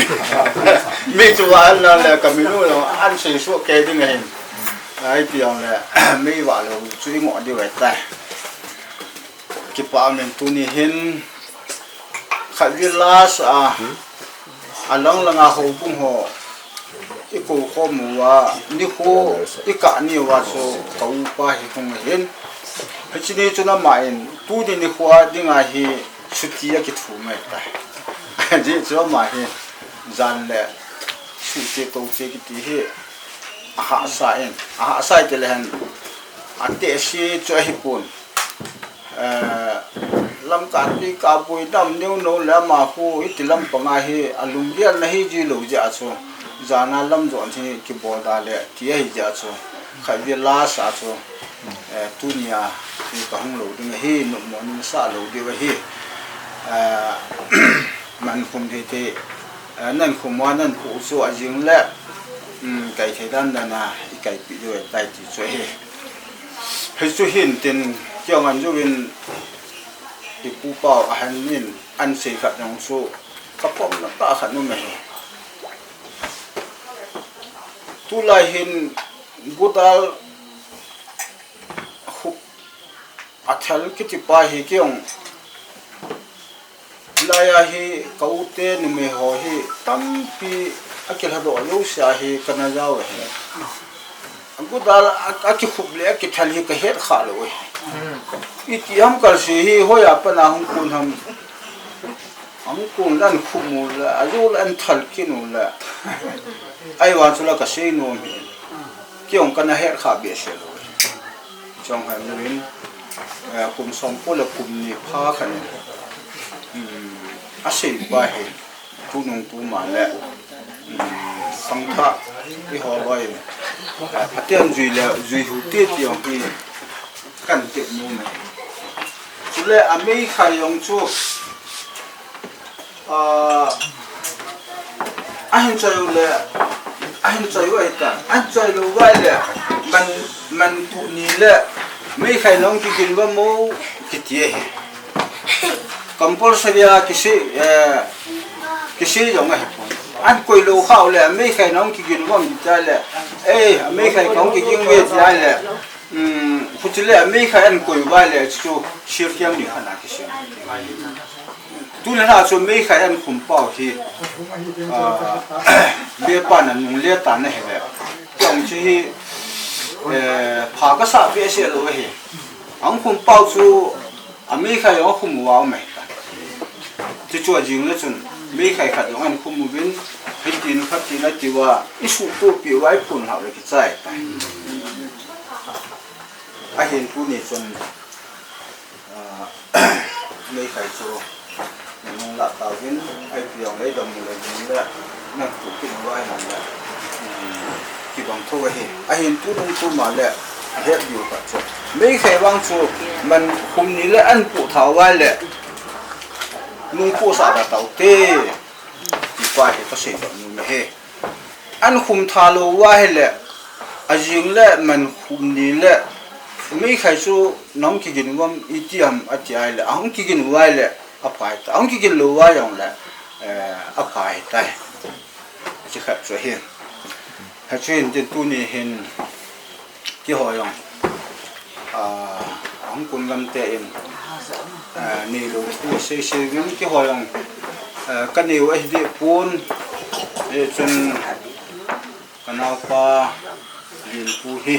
Mi chu vah an na le ka minu jong an sei suh kei ding ahin. Ai ti jong le, mi vah lou chu i ngoh diu ahi tai. Kipa min tuni hin, khatvei lasa, alang langa houbung ho i kou khom uva, nikho i kah ni uva chu ka upa hi hung ahin. Hiche ni chun ama in, tuni nikho dinga hi chuti akithum ahi tai. Ajeh chu ama hi, jan le, chuti kou che kiti hi, ahahsa in, ahahsa in ti le hen, ateh se chu ahipon. Eh, lamkai tui kah boi dam neo no le ama khu hiti lampanga hi alunggel na hi ji lou jeh a chu, jana lam jon hi kibol da le ti ahi jeh a chu, khatvei lasa chu, eh, tunia hi ka hung lou ding ahi, nopmo nasa lou diu ahi. Eh, man khum thei thei, eh, nan khum uva nan khu chu ajing le, um, kai thei dan dan a i kaipi diu ahi tai ti chu ahi. Hichu hin tin, kei jong an jouvin, i pu pau ahan in an sei khat jong chu ka pom na pa khat nu me hi. Tulai hin gudal khup athal kiti pa hi kei jong Hilai a hi ka u te numei ho hi tampi akilhadoh jouse a hi kana jao ahi. Agudal a, akikhup le akithal hi kahet kha lou ahi. Iti ham kalse hi hoiya pat a hung kun ham. Hung kun le an khum u le, ajou le an thal kit u le. Ahivang chule kasei nom hi. Kei jong kana het kha behseh lou ahi. Chong hai lou in, eh, kum som ko le kum ni pha khat in, um, asei pa hi, tunung tuma le, um, khangthah, eiho loi in, eh, phaten jui le, jui hite ti jong hi, kan tep nom e. Chule ameikha jong chu, Ah, ahin choi u le, ahin choi u ahi ta, ahin choi lou uva le, man, man tuh ni le, meikhai nahung kigin uvam o, kiti ahi. Compulsory a kisei, eh, kisei jong ahi pon. Ahin koi lou kha u le, meikhai nahung kigin uvam kiti a le, eh, meikhai kahung kigin uve ti a le, um, huchi le, meikhai ahin koi uva le, chu, sir kiam ni khat na kisei. Tule na chu meikhai ahin khum pau hi, ah, be pan anung le tan ahile. Kei jong chu hi, eh, pha kasa behseh lou ahi. Ahin khum pau chu ameikhai ahin khum uva um ahi ta. Chuchu ajing le chun meikhai khat jong ahin khum uvin, hitin khatin ati uva, isuhtoh peh uva, iphun lhah uva kichai ta. Ahin tuni chun, ah, meikhai chu nahung lah tauvin, ipi jong le idam le ding le, nahung tuh kit uva ahi le, um, kibang tho ahi. Ahin tunung tuma le, het diu khat chu, meikhai vang chu man khum ni le ahin puh tha uva le, nung puh sah ta taute, ti pa hi kasei doh nom e. Ahin khum tha lou uva ahile, ajing le man khum ni le, meikhai chu nahung kigin uvam iti ham ati ahile, ahung kigin uva ahile, apha ahi ta. Ahung kigin lou uva jong le, eh, apha ahi tai. Chi khat chu ahi. Hichu hin tin tuni hin, keiho jong, ah, ahung kun lam te in, ah, neilou thu asei sei uvin keiho jong, Eh, ka neu ahi deh pon, eh, chun ka naupa Lianpu hi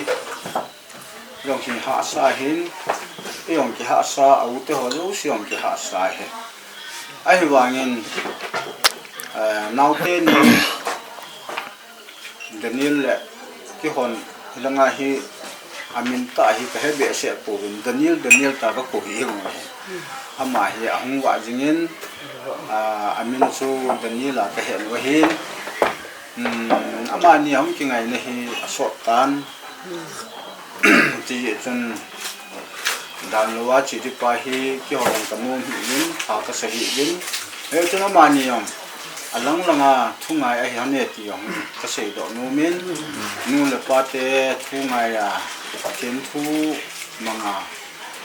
jong hi hahsa hin, eh, jong kihahsa, a u te ho jouse jong kihahsa hi. Ahivangin, eh, naote ni Daniel le kihon hilanga hi amin tah hi ka he behseh pouvin, Daniel, Daniel tah ka kou hi jong hi. Ama hi ahung vah jingin, ah, amin chu Daniel a ka he u ahin. Hmm, amani ahung kingaina hi asot tan. Ti chun dan lou a che ding pa hi kihon ka nom hih in, pha ka sa hih in. He chun amani jong alang langa thungai ahi hon e ti jong ka seidoh nom in. Nu le pa te thungai a, Pathen thu manga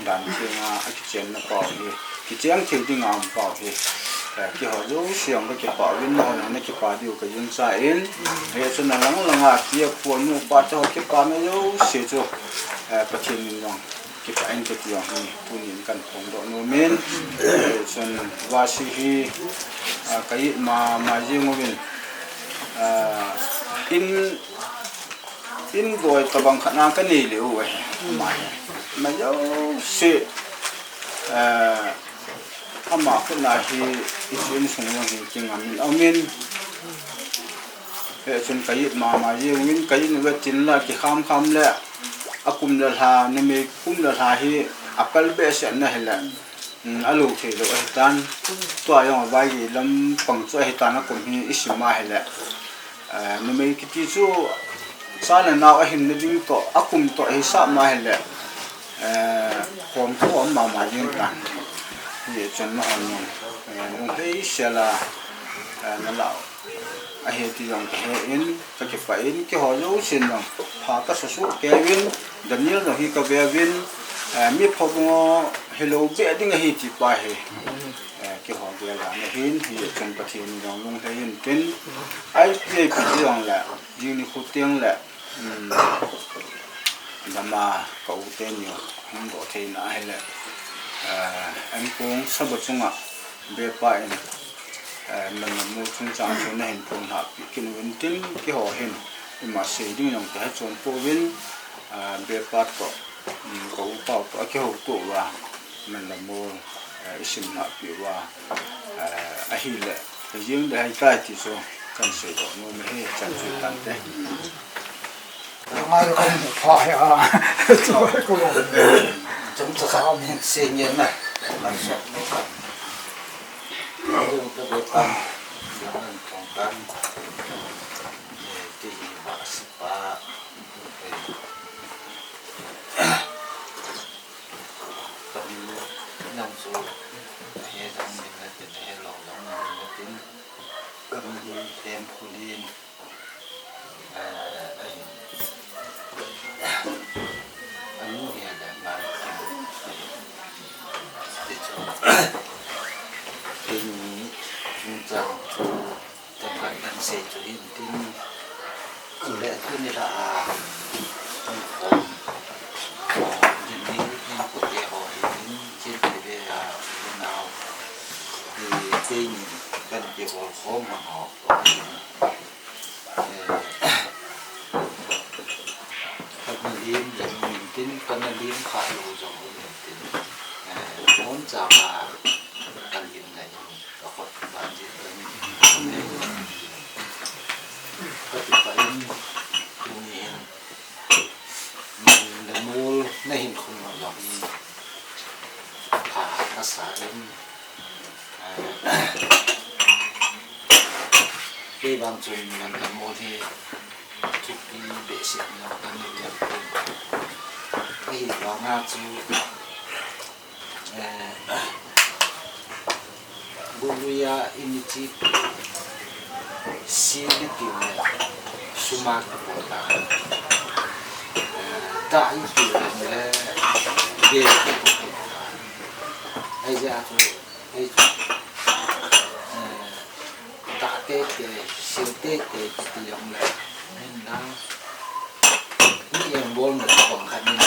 dan thenga a kichenna pau hi, kicheng thei dinga um pau hi, eh, kihou jouse jong ka kipah uvin, nahon jong na kipah diu ka gingcha in. He chun alang langa tia pon nu pa te ho kipana jouse chu, eh, Pathen in jong kipah in kati jong hi tunin kan phongdoh nom in. He chun vasi hi, ah, ka it mama jing uvin, ah, in In doi tabang khat na ka nei leh u ahi, ama hi. Ama jouse, eh, ama khut na hi, hiche insung jong hi kingam in aum in. Hichun ka it mama jeng in, ka it uve tin la kikham kham le, akum le lha, numei kum le lha hi, akal behseh na hile. Hmm, alou thei lou ahitan. Tua jong a vaigei lampang chu ahitan, akum hi isim a hile. Eh, numei kiti chu cha le nao ahinna ding toh, akum toh ahisah ma hile. Eh, khom khom mama jeng tan. Hichun nahon jong, eh, lunglhai sela, eh, nalah u ahi ti jong ka he in, ka kipah in, kihou jousen jong pha ka sa suh kei uvin, Daniel jong hi ka ve uvin, eh, mi phabung hilou beh ding ahi ti pa hi, eh, kihou gel a na hin, hichun Pathen in jong lunglhai in tin, I P A P jong le, jing nikho teng le, Hmm. Dama ka u teni hung doh theina ahile, eh, Angkong Saba chunga bepa in, eh, Manlamol chungchang chu nahin phondoh peh kit uvin tin, kihou hin ima sei ding jong kahe chom pouvin, eh, bepa toh, hmm, ka u pau toh akihouto uva. Manlamol, eh, isim lhah peh uva, eh, ahile, ka jeng le haitai ti chu kan seidoh nom ahi, chan chu tante. Ngai kan mu pha he a. Chu ko lo. Chomcha khat min sei ngen na. Kan sa. Jong ta be pan. Jong an tong tan. Ti hi ba si pa. Ka min nang chu, he jong min na tin, he lou jong min na tin. Ka min hi Hemkholin, eh, ahin. Anu hi a dan ngai tin. Ti chu. Keini chungchang chu. Tengkhat kan sei chu hin tin, chule tuni lah a, um, um, din ni, in kote ho hin tin, chin te ve a, unau, i, keini kan kihol khom mang ho, eh, kana lim le min tin, kana lim kha lou jong min tin, eh, mon chang a, ka lim le in. Ka khut ban jin in. Ka ti pa in, tuni in, mm, Lamol na hin khum jong hi, pha ka sa in, eh, kei vang chun Lamol hi thupi behseh jong ka nei lou. Ahivang a chu, Eh, Buluia ini chi si ni tiu le suma ki pota. Eh, da i tiu le be ki pota. Ai ja tu, ai tu. Eh, Tate te, sil te te, kiti jong le. Min na. Mi em bol na bang khat min na.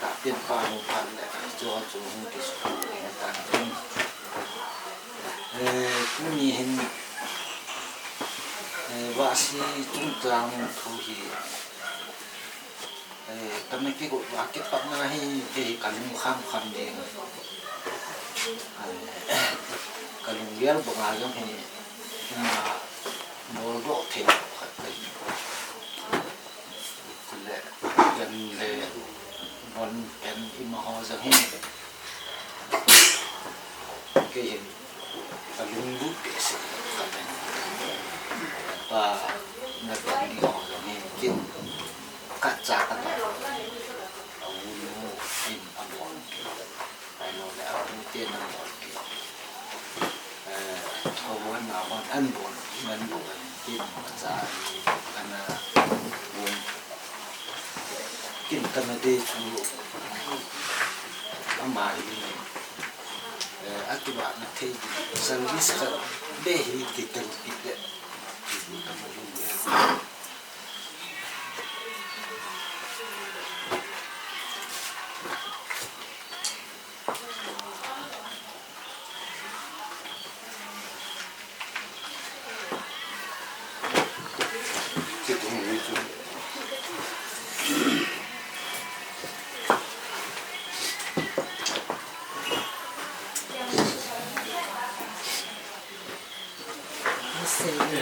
tahpen pa hung phat le, chu chu hung kisuh ta. Eh, tuni hin, eh, Vahsi chungchang thu hi, eh, kana kigot uva kipatna hi, kei hi kalung kham kham ding. Eh, kalung gel banga jong hi, ima boldoh thei khat kahi. Le, jan le, von pen ima ho jong hi. Kei hin, kalunglut behseh, kalen. Pa, na pen ni ho jong hi, kin, khat cha khat. A u nu, in, a bol. Ahilou le, a u te na bol. Eh, a u na bol, an bol, an bol, kin, cha, ana, bol. Kin kana dei chu ama hi, eh, akivahna thei ding service khat beh hi kitel pi le.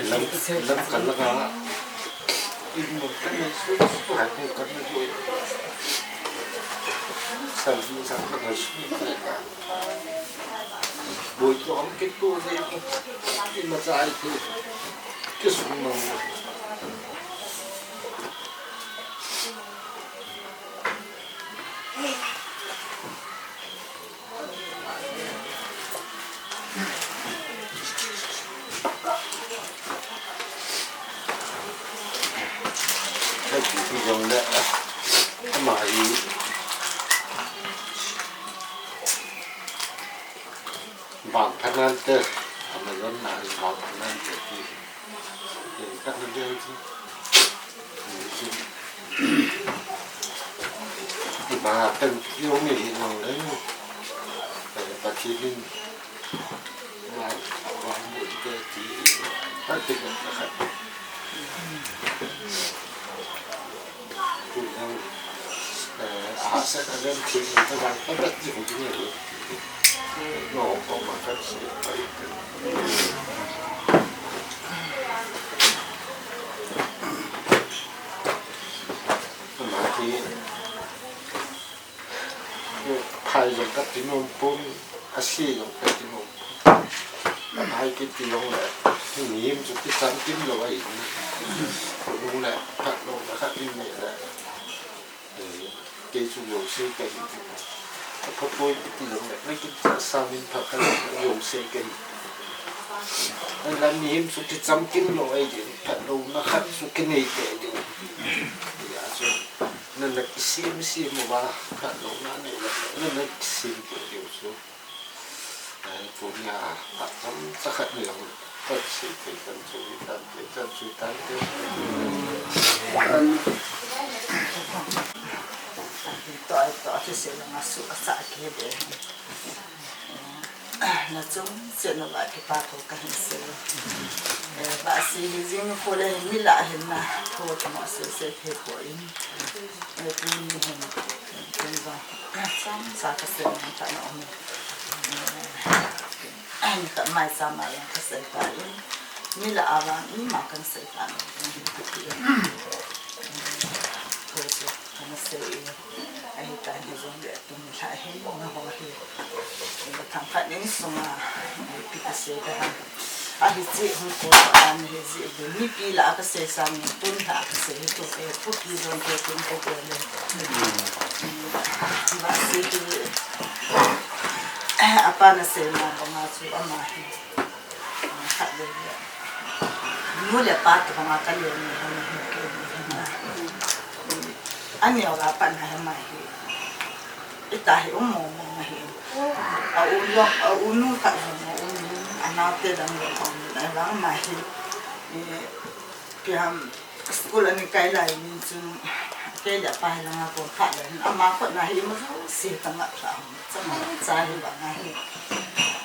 Lam, lam kal laka, in mo kan na su, hai mo kan na su. Sa, sa kan na su. Boi to ang kit to le mo. Imacha ai to. Kisung mang mo. Ka ti ti jong le, ama hi vang phanan te, ama jong na vang phanan te ti. Ti ka na de ti. Ima kan yo mi hi nong le. Pathen in Phai jong kati nom pon, ase jong kati nom pon. Phai kiti jong le, mihem chu kicham kim lou ahi. Nung le, phat lou le, khat in le. Kei chu jouse kahi. Aphatpoi kiti jong le, na kicham in phat khat jouse kahi. Ahinla mihem chu kicham kim lou ahi, phat louna khat chu kinei tei diu. Hijeh chun. Nana kisem sem uva, phat louna nei le, nana kisem kit diu chu. Ai, tunia, phat chomcha khat nei jong, kasei thei chan chu, hitan te, chan chu, hitan te. Tua, tua, kisei langa su, asa, kihe be. Na chungchang uva kipa thu kahin sei. Eh, Vahsi hi jing nikho le hin mi lah hin na thu thum asei sei thei poi. Eh, tuni hin, tun vang, chomcha kasei ngai tah na um e. Eh, nikhat mai sa ma jong kasei tai. Mi lah a vang ima kasei tah na um e. Thu chu kana sei e. Ahitan hijongle tuni lha hin nangho hi, ina thangkhat insunga, ipi kasei ding ham. Ahi cheh hung kol a nahi jeh uvin, mipi lah a kasei sangin, tun lah a kasei hi tu, eh, thupi jong kei tun kagol e. Vahsi hi, apa na seina banga chu ama hi, khatvei le. Nu le pa tabanga kalen ni hama hi ke ni hama. Ani awa pa na hama hi. Ita hi um mo mo hi. A u lo, a u nu kha lo mo u nu. Ana te dang lo ko ni na lang ma hi. Ni piam school ani kai lai ni chu. Ke le pa hi lang ko kha le. Ama ko na hi mo si ta ma kha. Chama cha hi ba na hi.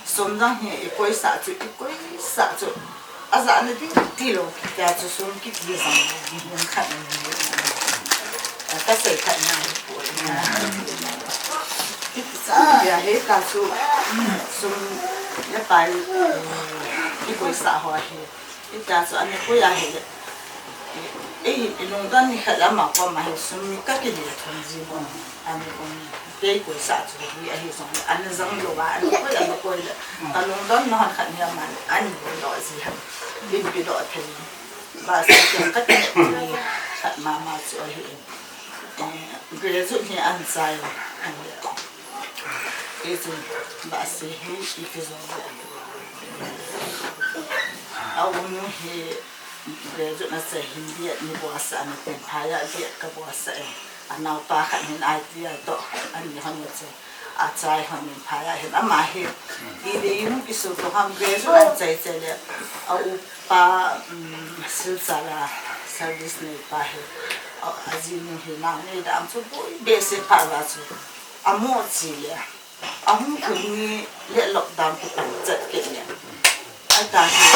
Som dang hi i koisa chu, i koisa chu. A ja na ding ti lo, kitia chu sum kiti jang lo, ni hung khat ni. A ka sei khat na hi po na. Kiti cha ya he ka chu, sum ya pai, i koisa ho hi. Kitia chu a ni ko ya he. Ei, i lungdon ni khat ama ko ma hi sum mi ka kile thon ji mo. Ani ko ni. Kei koisa chu hi ahi jong le, ani jang lo a, ani koi, ani koi le. Ka lungdon na hon khat ni ama, ani lo ji ham. Lim pi lo thei. Ba sa ken ka ti ni khat mama chu ahi. Eh, graduate hi an sai. Ani. Kei chu ba si hi i ti jong le. A u nu hi graduate na se Hindi ni bo sa na ten phaya di ka bo sa e. Anao pa khat hin I T I to, ani hon che. A chai hon min phaya hin ama hi. I le yung kisu to ham graduate an chai che le. A u pa, um, Silchar a service nei pa hi. A, a ji nu hi na nei dam chu boi be se pa la chu. A mo chi le. A hung khun ni le lockdown kipan chat ke le. Ai ta hi,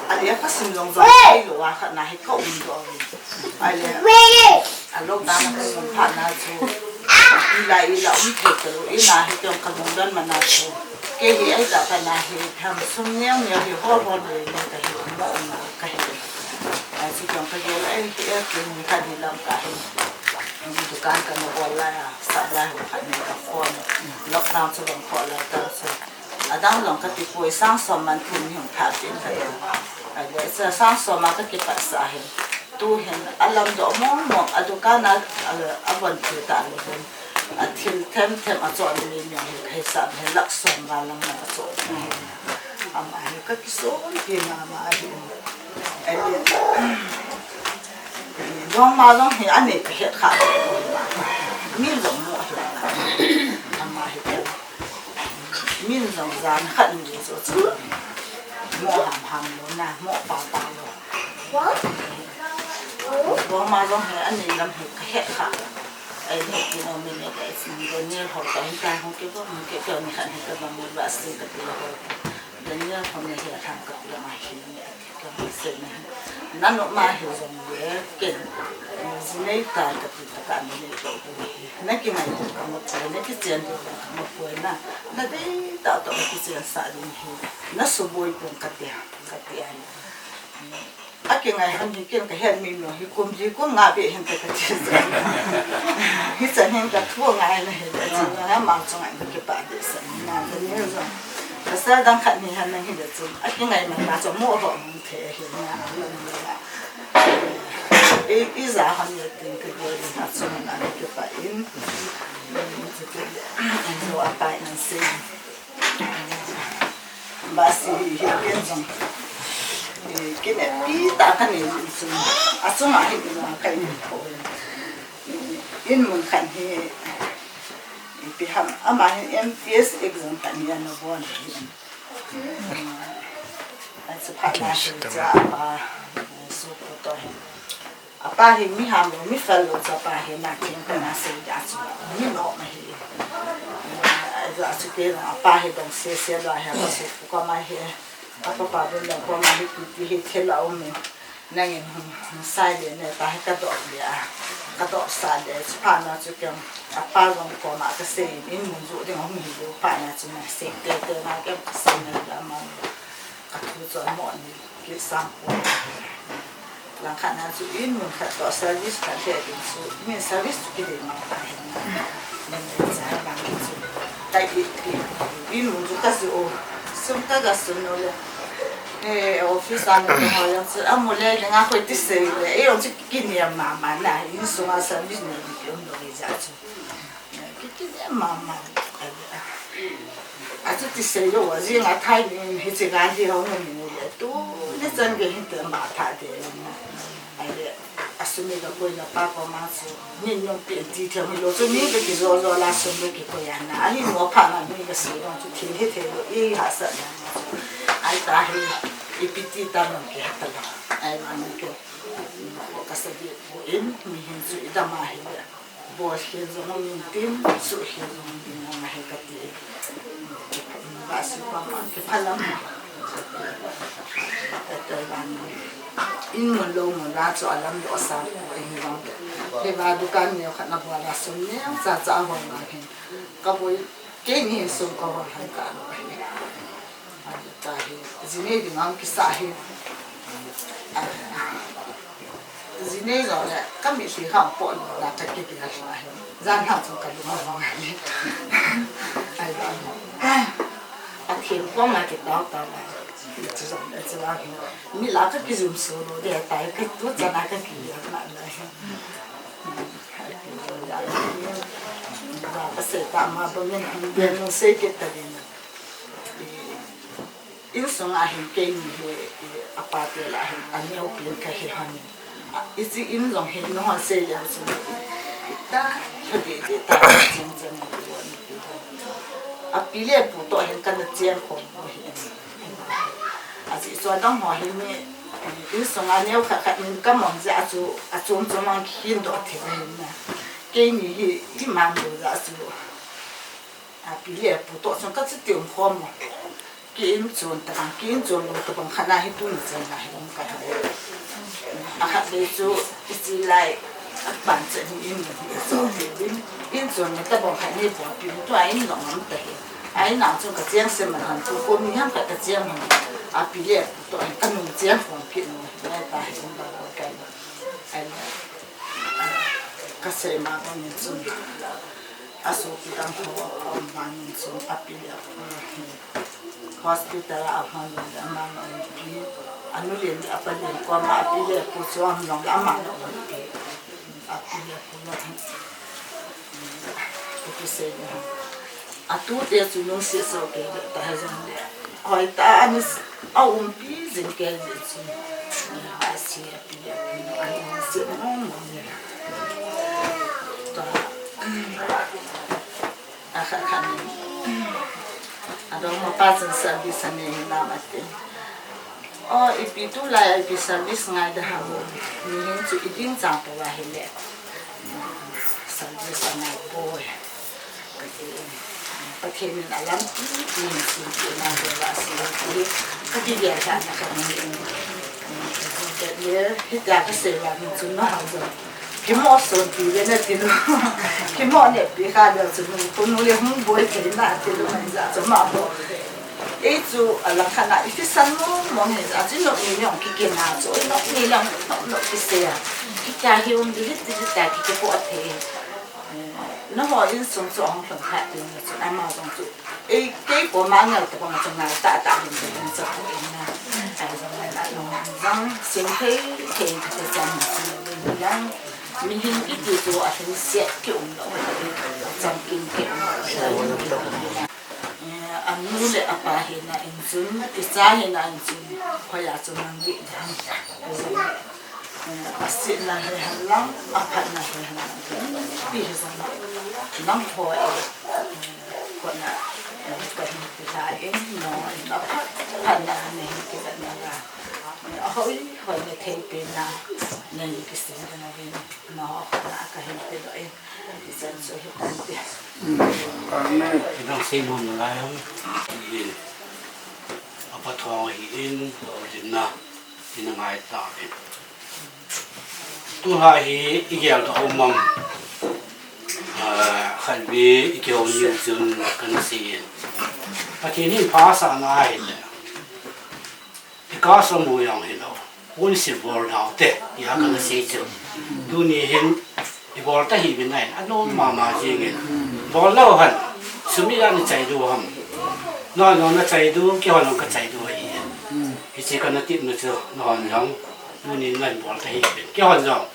a le ka sim jong jong, ai lo a khat na hi ka um do. Ai le, a lockdown a ka sum pha na chu. I la, i la um thei ka lo, i na hi ka um ka lungdon ma na chu. Kei hi ai ta ka na hi, tham sum neo neo hi hol hol le le ka hi um mo um ka hi. Ai chu ka um ka gel ai hi e ke ni ka di lam ka hi. Dukan ka na bol la ya, sa la hi ka ni ka phone. Lockdown chu bang kho la ta chu. Adang jong ka ti poi, sang som man thum hi hung tha pin ka ti. A le sa sang som a ka kipat sa hin. Tu hin a lam doh mong mong, a dukan a, a, a von thil ta le hin. A thil them them a chon ni ni hi ka hi sa hin lak som va lam a chon ni. Ama hi ka kisom pi mama hi. A le. Dong ma dong hi a nei ka het kha. Mi jong mo hi. Ama hi. Min jong jan khat ni chu chu. Mo ham ham lo na, mo pa pa lo. Boma jong hi ani lam hi ka het kha. Ai ni ki no min ni ka sin Daniel ho ka hin ta ho ke bo, ke ke ni khat ni ka ba mo ba si ka ti ho. Daniel ho ni hi tham ka ti ma hi ni. Ka ma se na. Nanu ma hi jong le ken. Jinei ta ka ti ta ka ni le ko. Na kingai to ka mo poi, na kichen to ka mo poi na. Na dei ta to na kichen sa ding hi. Na suboi pon ka tia, ka tia ni. A kingai han hi ken ka het mi no hi kum ji kum nga be hin ka ka ti sa. Hi sa hin ka thu ngai na hi da ji na ma chung ai ka pa de sa na da ni zo. Ka sa dang khat ni han na hi da chung. A kingai man na chung mo ho mun the hi na. Ei, i ja ham ya tin ka gel in ha chun an kipa in. Lo a pai nan se. Ba si hi ken jong. Ki ne pi ta ka ni chun. A chunga hi ni ma ka in ko. In mun khan hi. Pi ham ama hi M T S exam khan hi ana bon hi. A chu phat na hi cha pa, su ko to hi. A pa hi mi ham lo, mi fel lo cha pa hi na thing ko na se ya chu. Mi no ma hi. A chu ke a pa hi dong se se lo hi a pa su ko ma hi. A pa pa dong dong ko ma hi pi pi hi the lo mi. Nangin hung, hung sai le ne ta hi ka doh le a. Ka doh sa le, chu phat na chu kem, a pa jong koma ka sei in, in mun ju ding hung hi lo phat na chu na sei te te na kem ka sei na la ma. Ka thu chu a mo ni, ki sam ko. Lang khat na chu in mun khat to service khat he ding chu, min service chu ki dei ma ta hi na. Min le cha ma ki chu. Tai i, i, in mun ju ka ju o. Sum ka ga sun no le. Eh, office a na ho yang chu, a mu le le nga khoi ti sei le. Eh, ong chu kiniam mama na, insunga service nei ding ki um doh le ja chu. Ki, kiniam mama. A chu ti sei lo, a jing a thai ni, hiche ga hi hung ni le. Tu, ni Chan gei hin te ma tha de na. Ai le, asumi ka koi na pa ko ma su. Ni nyong pi ti the mi lo su ni ka ki zo zo la su mi ki ko ya na. Ani mo pha na mi ka si dong su thi he the lo i ha sa na. Ai ta he, i pi ti ta no ki ha ta lo. Ai ma ni ke. Ko ka sa di ko in mi hin su i da ma he le. Bol khel jong um intin, suh khel jong um intin, nang ahi kati. Ba si pa ma, kiphalam. Kati bani. In mun lou mun la chu alam doh sa ko in jong. Kei ba dukan neo khat na bol a sum neo cha cha hon na hin. Ka boi, keini hin sum ka hon han ka lo hi. Tahi, jinei ding ang kisa hi. Jinei jong le, ka mitlhi kha po lo la ka kiti a hi. Jan hang chung ka lung a hong a hi. Ai ba. Pathen koma kitao tao la. Chi jong le chi la hi. Mi la ka kijum so lo de tai ka tu cha na ka ki ya na na hi. Ba ka sei ta ma ba min hong de no sei ke ta de na. Insung a hin keini hi, a pa te la hin, a neo pin ka hi hon. Hiche in jong hi, nahon sei leu chun, ta, ka de de ta, ching chang ni ko ni. A pi le pu toh hin ka na cheng khom ko hi. Ajeh chu adang ho hi mi, insung a neo khat khat min ka mong jeh a chu, a chom chom ang khin doh thei hin na. Keini hi, hi man lo jeh a chu. A pi le pu toh chun ka chi tium khom mo. Ki in chun tabang, ki in chun lo tabang khat na hi tuni chan na hi um ka hi. A khat le chu i chi lai a pan che ni in ni so ti din. In chun ni tabang khat ni po pi tu a in long am ta hi. A in ang chun ka chiang se man han tu ko ni ham ka ka chiang man. A pi le pu toh ka nung chiang khom ki no. Lai ta hi um ba ko kai. Ai ka sei ma ko ni chun. A sopi dang ho, a um vangin chun a pi le a pu hi hospital a hon le ama na umpi. A nu le a pa le koma a pi le a pu chu a hung jong le ama na umpi. A pi le a pu na hi. Ku pi sei ni ha. A tute chu nungse so kei le ta ha jong le. Hoi ta a ni s-, a umpi jing kei jing chun. A si a pi le a pu na a nungse mong mong le. Ta. A kha kha ni. Adong ma pa chun service a nei hinam ati. O, ipi tulai a ipi service ngai da ham. Mihem chu i ding chang po a hile. Service a ngai poi. Kati. Pathen in a lampi, pi hin sin pi na ko la sin pi. Kati dia sa na ka ni. Kati dia, hita ka sei wa min chun na ha jo. Kimo son pi ve na ti nu. Kimo ne pi kha de chu nu. Ko nu le hung boi thei na ti lu mai ja chu ma bo. Ei chu a lang kha na i ti san mo mo ne ja chu no ni yong ki ke na chu no ni lang no no ki se ya. Ki ta hi um di ti di ta ki ke po a thei. Na ho insung chu hung thon kha ti na chu ama jong chu. Ei, kei koma ngai tabang chang ngai ta ta hin te hin sa ko in na. Ai jong ngai na nung jang sing thei thei ka te chang sing in jang. Mihem kiti chu a hin se ki um lo. Chang kin ki um lo. Eh, a nu le a pa hi na in chun, i cha hi na in chun, hoi a chun nang ri dang. Ai jong. Eh, a sihna hi hen lang, a phatna hi hen lang. Pi hi jong lang ho e, eh, kona, eh, ka hin pi la in, no, in a phat, phatna na hin kivet na la. Eh, a hoi, hoi na thei pi na, na hin kisin na vin, no, kona ka hin pi lo in. Hi chan chu hi tan ti. Amen. Idang sei nom na lai ham. In. A pa thong hi in, din na. Ina ngai ta ve. Tulha hi i gel doh um am. Ah, khat ve i kihou niu chun kan sei in. Pathen in pha sa na hi le. I ka sa mu jong hi lo. Hun si bol nau te. I ha kan sei chu. Tuni hin i bol ta hi vin nai. A nom mama jing in. Bol lo han. Sumi la ni chai du ham. No, no, na chai du, kihon ka chai du hi. Hichi ka na tip na chu, no, no. Tunin ngan bol ta hi. Kihon jong.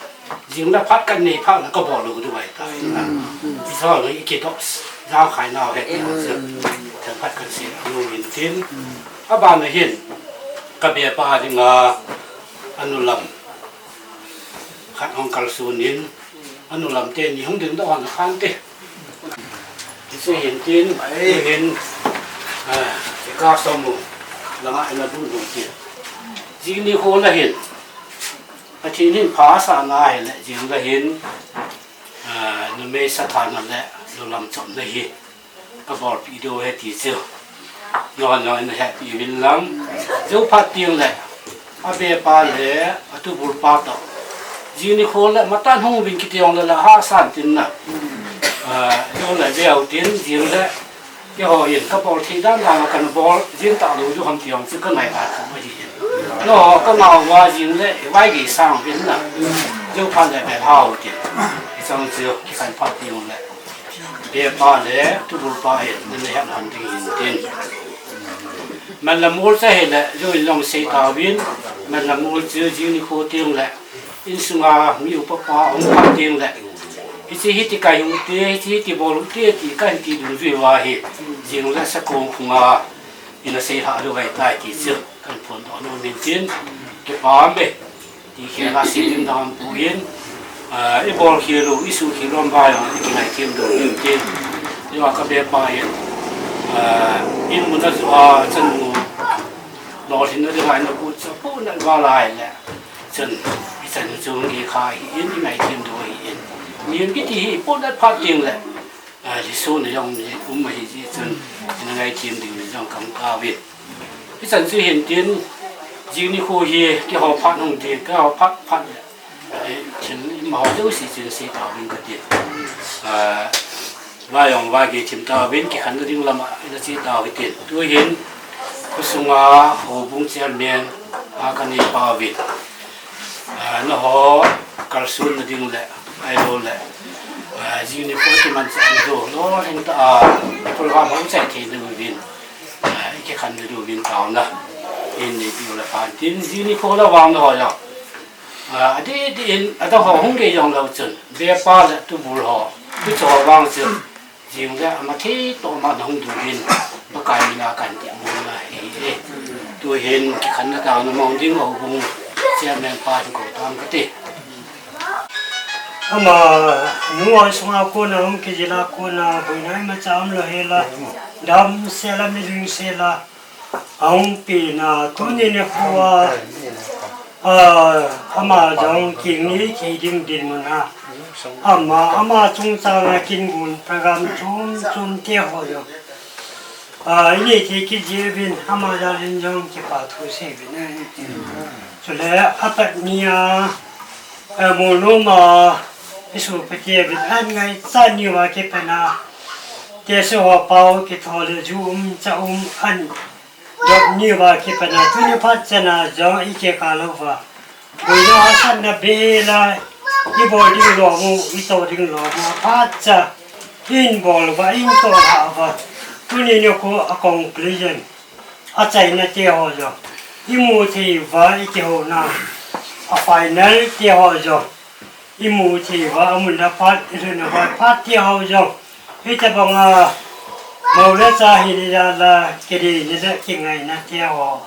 Jing na phat kan nei phat na ka bol lo du bai ta. Hi sa lo i ki dos. Jang khai nau he. Thang phat kan sei lo hin tin. A ba na hin. Ka bepa dinga anu lam khat hung kalsunin, anu lam teni hung dingdoh hon khan te. Hiche hin tin, hin, ah, ka som u langa ina dun dun ti. Jing nikho le hin, Pathen hin pha asah na hile, jing le hin, ah, numei sathana le nulam chomna hi ka bolpeh diu ahi ti chu. Nangho in nahetpi uvin lang. Jou phat teng le, abepa le atubulpa toh, jing nikho le matan hung uvin kiti jongle la hahsa in tin na. Ah, jou le veu tin jing le, keiho in ka bol thei dan dan a kana bol jing talou diu ham ti jong chu ka ngaito thei ahi. Nangho ka ngah uva jing le vaigei sang uvin na. Jou phat le ve hao tin. Hicheng chu kikhen phat teng le, bepa le tubulpa hin nahet hon ding hin tin. Man le mol chu hile, jou in jong sei tauvin, man le mol chu jing nikho teng le, insunga mi upa pa hung phat teng le, hiche hiti kai hung te, hiche hiti bol hung te ti kahin ti dungjui uva hi, jing le sakong khunga ina seilhah lou ahitai ti chu kahin phondoh nom in tin, kipa ume. Ti khel a sei ding dang poi, ah, i bol khel u, i suhkhel u, um va jong i kingaithem diu ahi tin. Jou a ka bepa in, ah, in mun a joh a chanu lolhinna dinga ina got chu apohnat val a ahile, chun i chanu chu hung kikha ahin, i ngaithem diu ahin. Mihem kiti hi ipohnat phat teng le, ah, lhiso na jong um ahi jeh chun, ina ngaithem diu le jong kahung tauvin. Hichan chu hin tin, jing nikho hi keiho phat hung ding, keiho phat phat le, eh, thil imaho jouse chu sei tauvin kati. Ah, va jong vaigei thim tauvin, kikhenna ding lama ina che tau hitin. Tu hin, khosunga houbung chairman a kanei pa uvin, ah, nangho kalson na ding le, ahilou le, ah, jing nikho kimanchah na diu, lolhing tah a, program hung chai thei na diuvin, ah, i kikhen na diuvin taona in neipiu le phan tin, jing nikho le vang nangho jong, ah, adih dih in, adang ho hung gei jong lou chun, bepa le tubul ho, tucha ho vang chun, jing le amathei toh ma nahung diuvin, Pakai mina kahin temna ahi e. Tu hin kikhenna taona mang ding houbung chairman pa hin kou tang kate. Ama, nu hoi sunga kona hung kijil a kona, boina imacha umlou hel a, damsel a, miling sel a, ahung pena, tuni nikho a, ah, ama jong kingni thei ding dinmun a. Ama, ama chungchang a kin gon program chom chom te ho jong, ah, inei thei kit jeh uvin, ama jal in jong kipa thu sei uvin ahi. Chule, apatnia, eh, Molnom a, isopi te uvin, an ngaichat niuva kipat a, tehse ho pao kithou le ju um, cha um, an dop niuva kipat a, tuni phat chan a jong i kikah louva, boina hahsatna bel a, i bol ding lom u, i toh ding lom u, aphatcha, in bol uva, in toh lhah uva, tuni nikho a conclusion, achaina te ho jong, imu thei uva, i kihouna, a final te ho jong, imu thei uva, amun a phat, ilhun uva phat te ho jong, hitobang a, mou le cha hina jal a, kideina le kingaina te ho,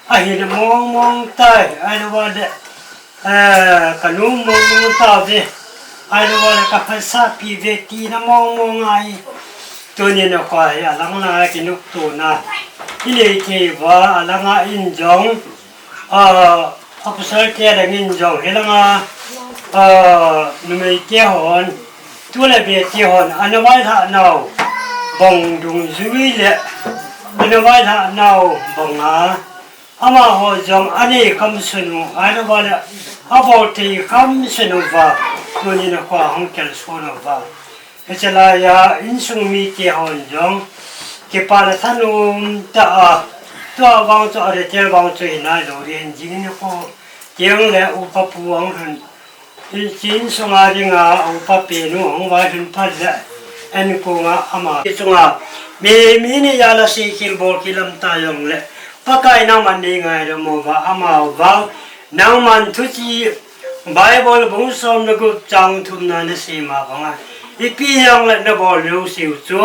ahina mong mong tai, ahilou le, eh, kanom mong mong tauve, ahilou le kaphatsahpi uve tina mong mong ahi. Tuni nikho hi alang lang a kinoptona inei thei uva, alang a in jong, ah, apostle te lang in jong, hilang a, ah, numei te hon, tu le be te hon, ana vailhah nau bang dungjui le, ana vailhah nau bang a, amaho jong anei kham sun u, ahilou le, abol thei kham sun uva, tuni nikho a hung kalson uva. Hiche lai a insung mite hon jong, kipana thanom tah a, tua vang chu, a retail vang chu hinai lou ding, jing nikho teng le upa pu ahung lhun, hiche insung a dinga upa penu ahung vailhun phat le, ankong a ama chunga, mi, mi ni jal a seikhel bolkhel um ta jong le, Pakai nangman nei ngaidam uva, ama vang, nangman thuchih Bible bung som le gup chang thum na nasei ma bang a, ipi jong le nabol jouse u chu,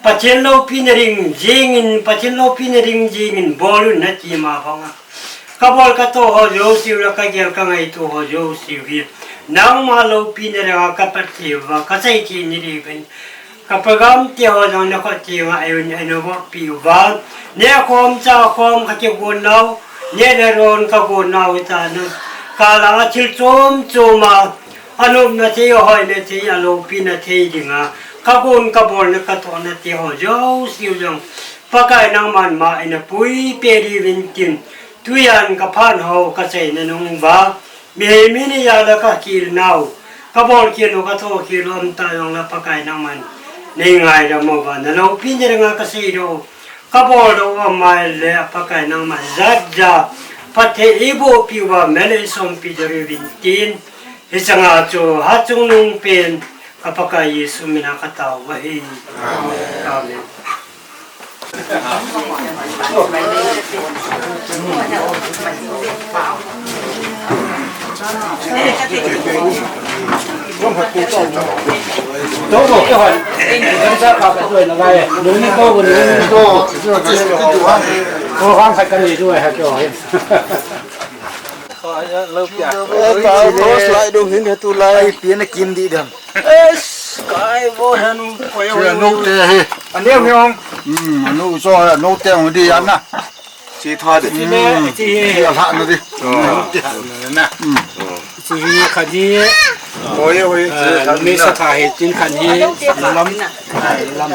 Pathen loupina ding jingin, Pathen loupina ding jingin bol un nati ma banga. Kabol katoh ho jouse u le kagel kangaito ho jouse u hi nangma loupina dinga kapatthei uva, kaseithei ni diuvin. Ka program te ho jong nakhoh tenga eiun, eina bolpi uva. Nekhom chakhom kakigon nau, neh le don kagon nau hitan. Kalang a thil chom chom a, anopna thei, ahoina thei, aloupina thei dinga kagon kabolna katohna te ho jouse u jong Pakai nangman ma eina puipeh diuvin tin, tujan kaphat ho kaseina nung uva. Mihem hi ni jal a kakil nau, kabol khel u, kathoh khel u umta jongle Pakai nangman nei ngaidam uva, naloupina dinga kaseidoh u, kaboldoh u amaile Pakai nangman jatja phatthei eibohpi uva, mel eisompi jal uvin tin, hichanga chu hatchungnung pen ka Pakai Jesu mina katao u ahi. Amen. Torch light dong hin, tulai pi ana kim di dam. Eish, kai bo henu, koi. Chu nou te hi. Aneu hi ong. Hmm, nou so, nou te ong di ana. Chi tha de. Hmm. Chi hi. Chi la na di. Oh. Nou te na. Hmm. Chi hi kha di. Oi, oi, chi kha. Numei sa tha hi, tin khan hi. Lam. Lam.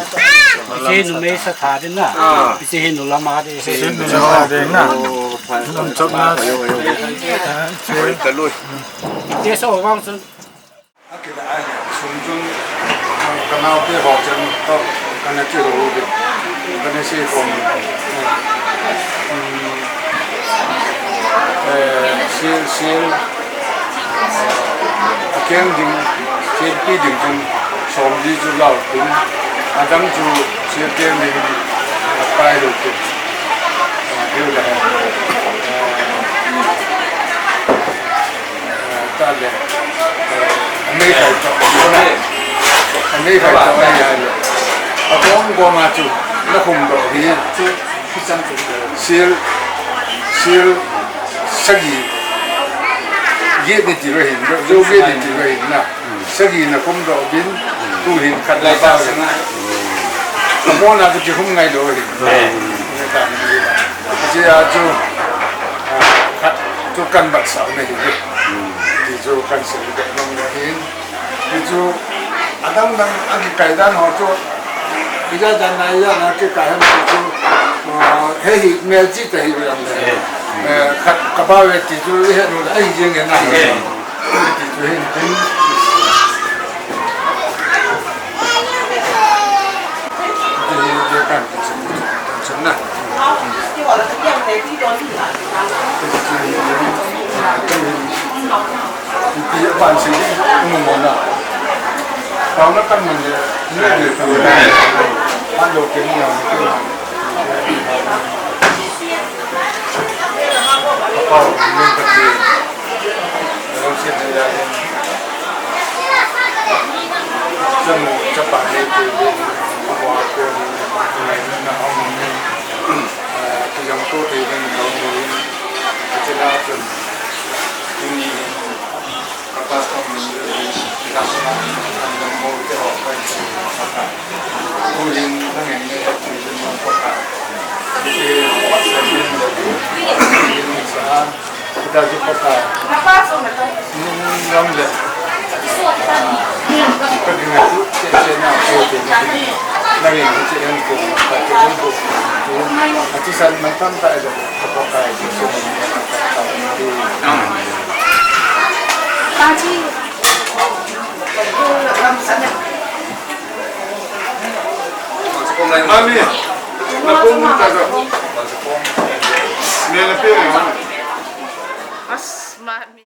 Chi numei sa tha di na. Ah. Chi hi nu lam a di. Chi nu lam a di na. Oh, lam chop na. Oi, oi, oi. Oi, ka lui. Te so wang sun. Akila ai, sum chun, ah, ka naote ho chun, to, kana kiho u bit, kana sei khom, eh, mm, eh, sil, sil, akeng ding, silpi ding chun, somli chu lau tin, adang chu sil keng ding, ah, pai lou tin, ah, hiu le, eh, Tale. Anei khai to. Anei khai to, anei khai to. Agom gom a chu, nakhum doh hi. Sil, sil, sagi. Get ni ti ahin, jo get ni ti ahin na. Sagi nakhum doh bin, tuhin khat lai ba. Amona chu kihum ngai lou ahin. Hichea chu, ah, khat chu kan batsah na hi ve. Ti chu kan sei ve nom na hin. Ti chu adang dang a kikai dan ho chu, ija jan na ija na kikai han ti chu, ah, he hi mel chi ta hi ve ang le. Eh, khat ka ba ve ti chu i he nu le, ahi jeng e na. Ti chu hin tin. Ti hin je kan ti chu. Chun na. Ipi aban si, um, mo na. Tao na kan man le, le le tu le. An lo ke ni ya ni ke. Apa, ni ka ti. Lo si ni ya ni. Chamo, chapa ni ke. Apa ko ni, na, na, um, ni. Ah, ti jong to thei ding tho in, ti la chun, tuni in, ka pa ka min le, ti la sa, ka dam mo te ho ka si, ka ka. Tu in, nang in ne, ti in mo ka ka. Ti, sa in le, ti in sa. Kita chu Pakai. Nung lam le. Ka ding a chu, che, che na, che, che na. Na ring, che, che na, che, che na. Ati san man tam ta, Pakai, che, che na. Amen. Amen. Na pung ta. Me na pe. As, ma,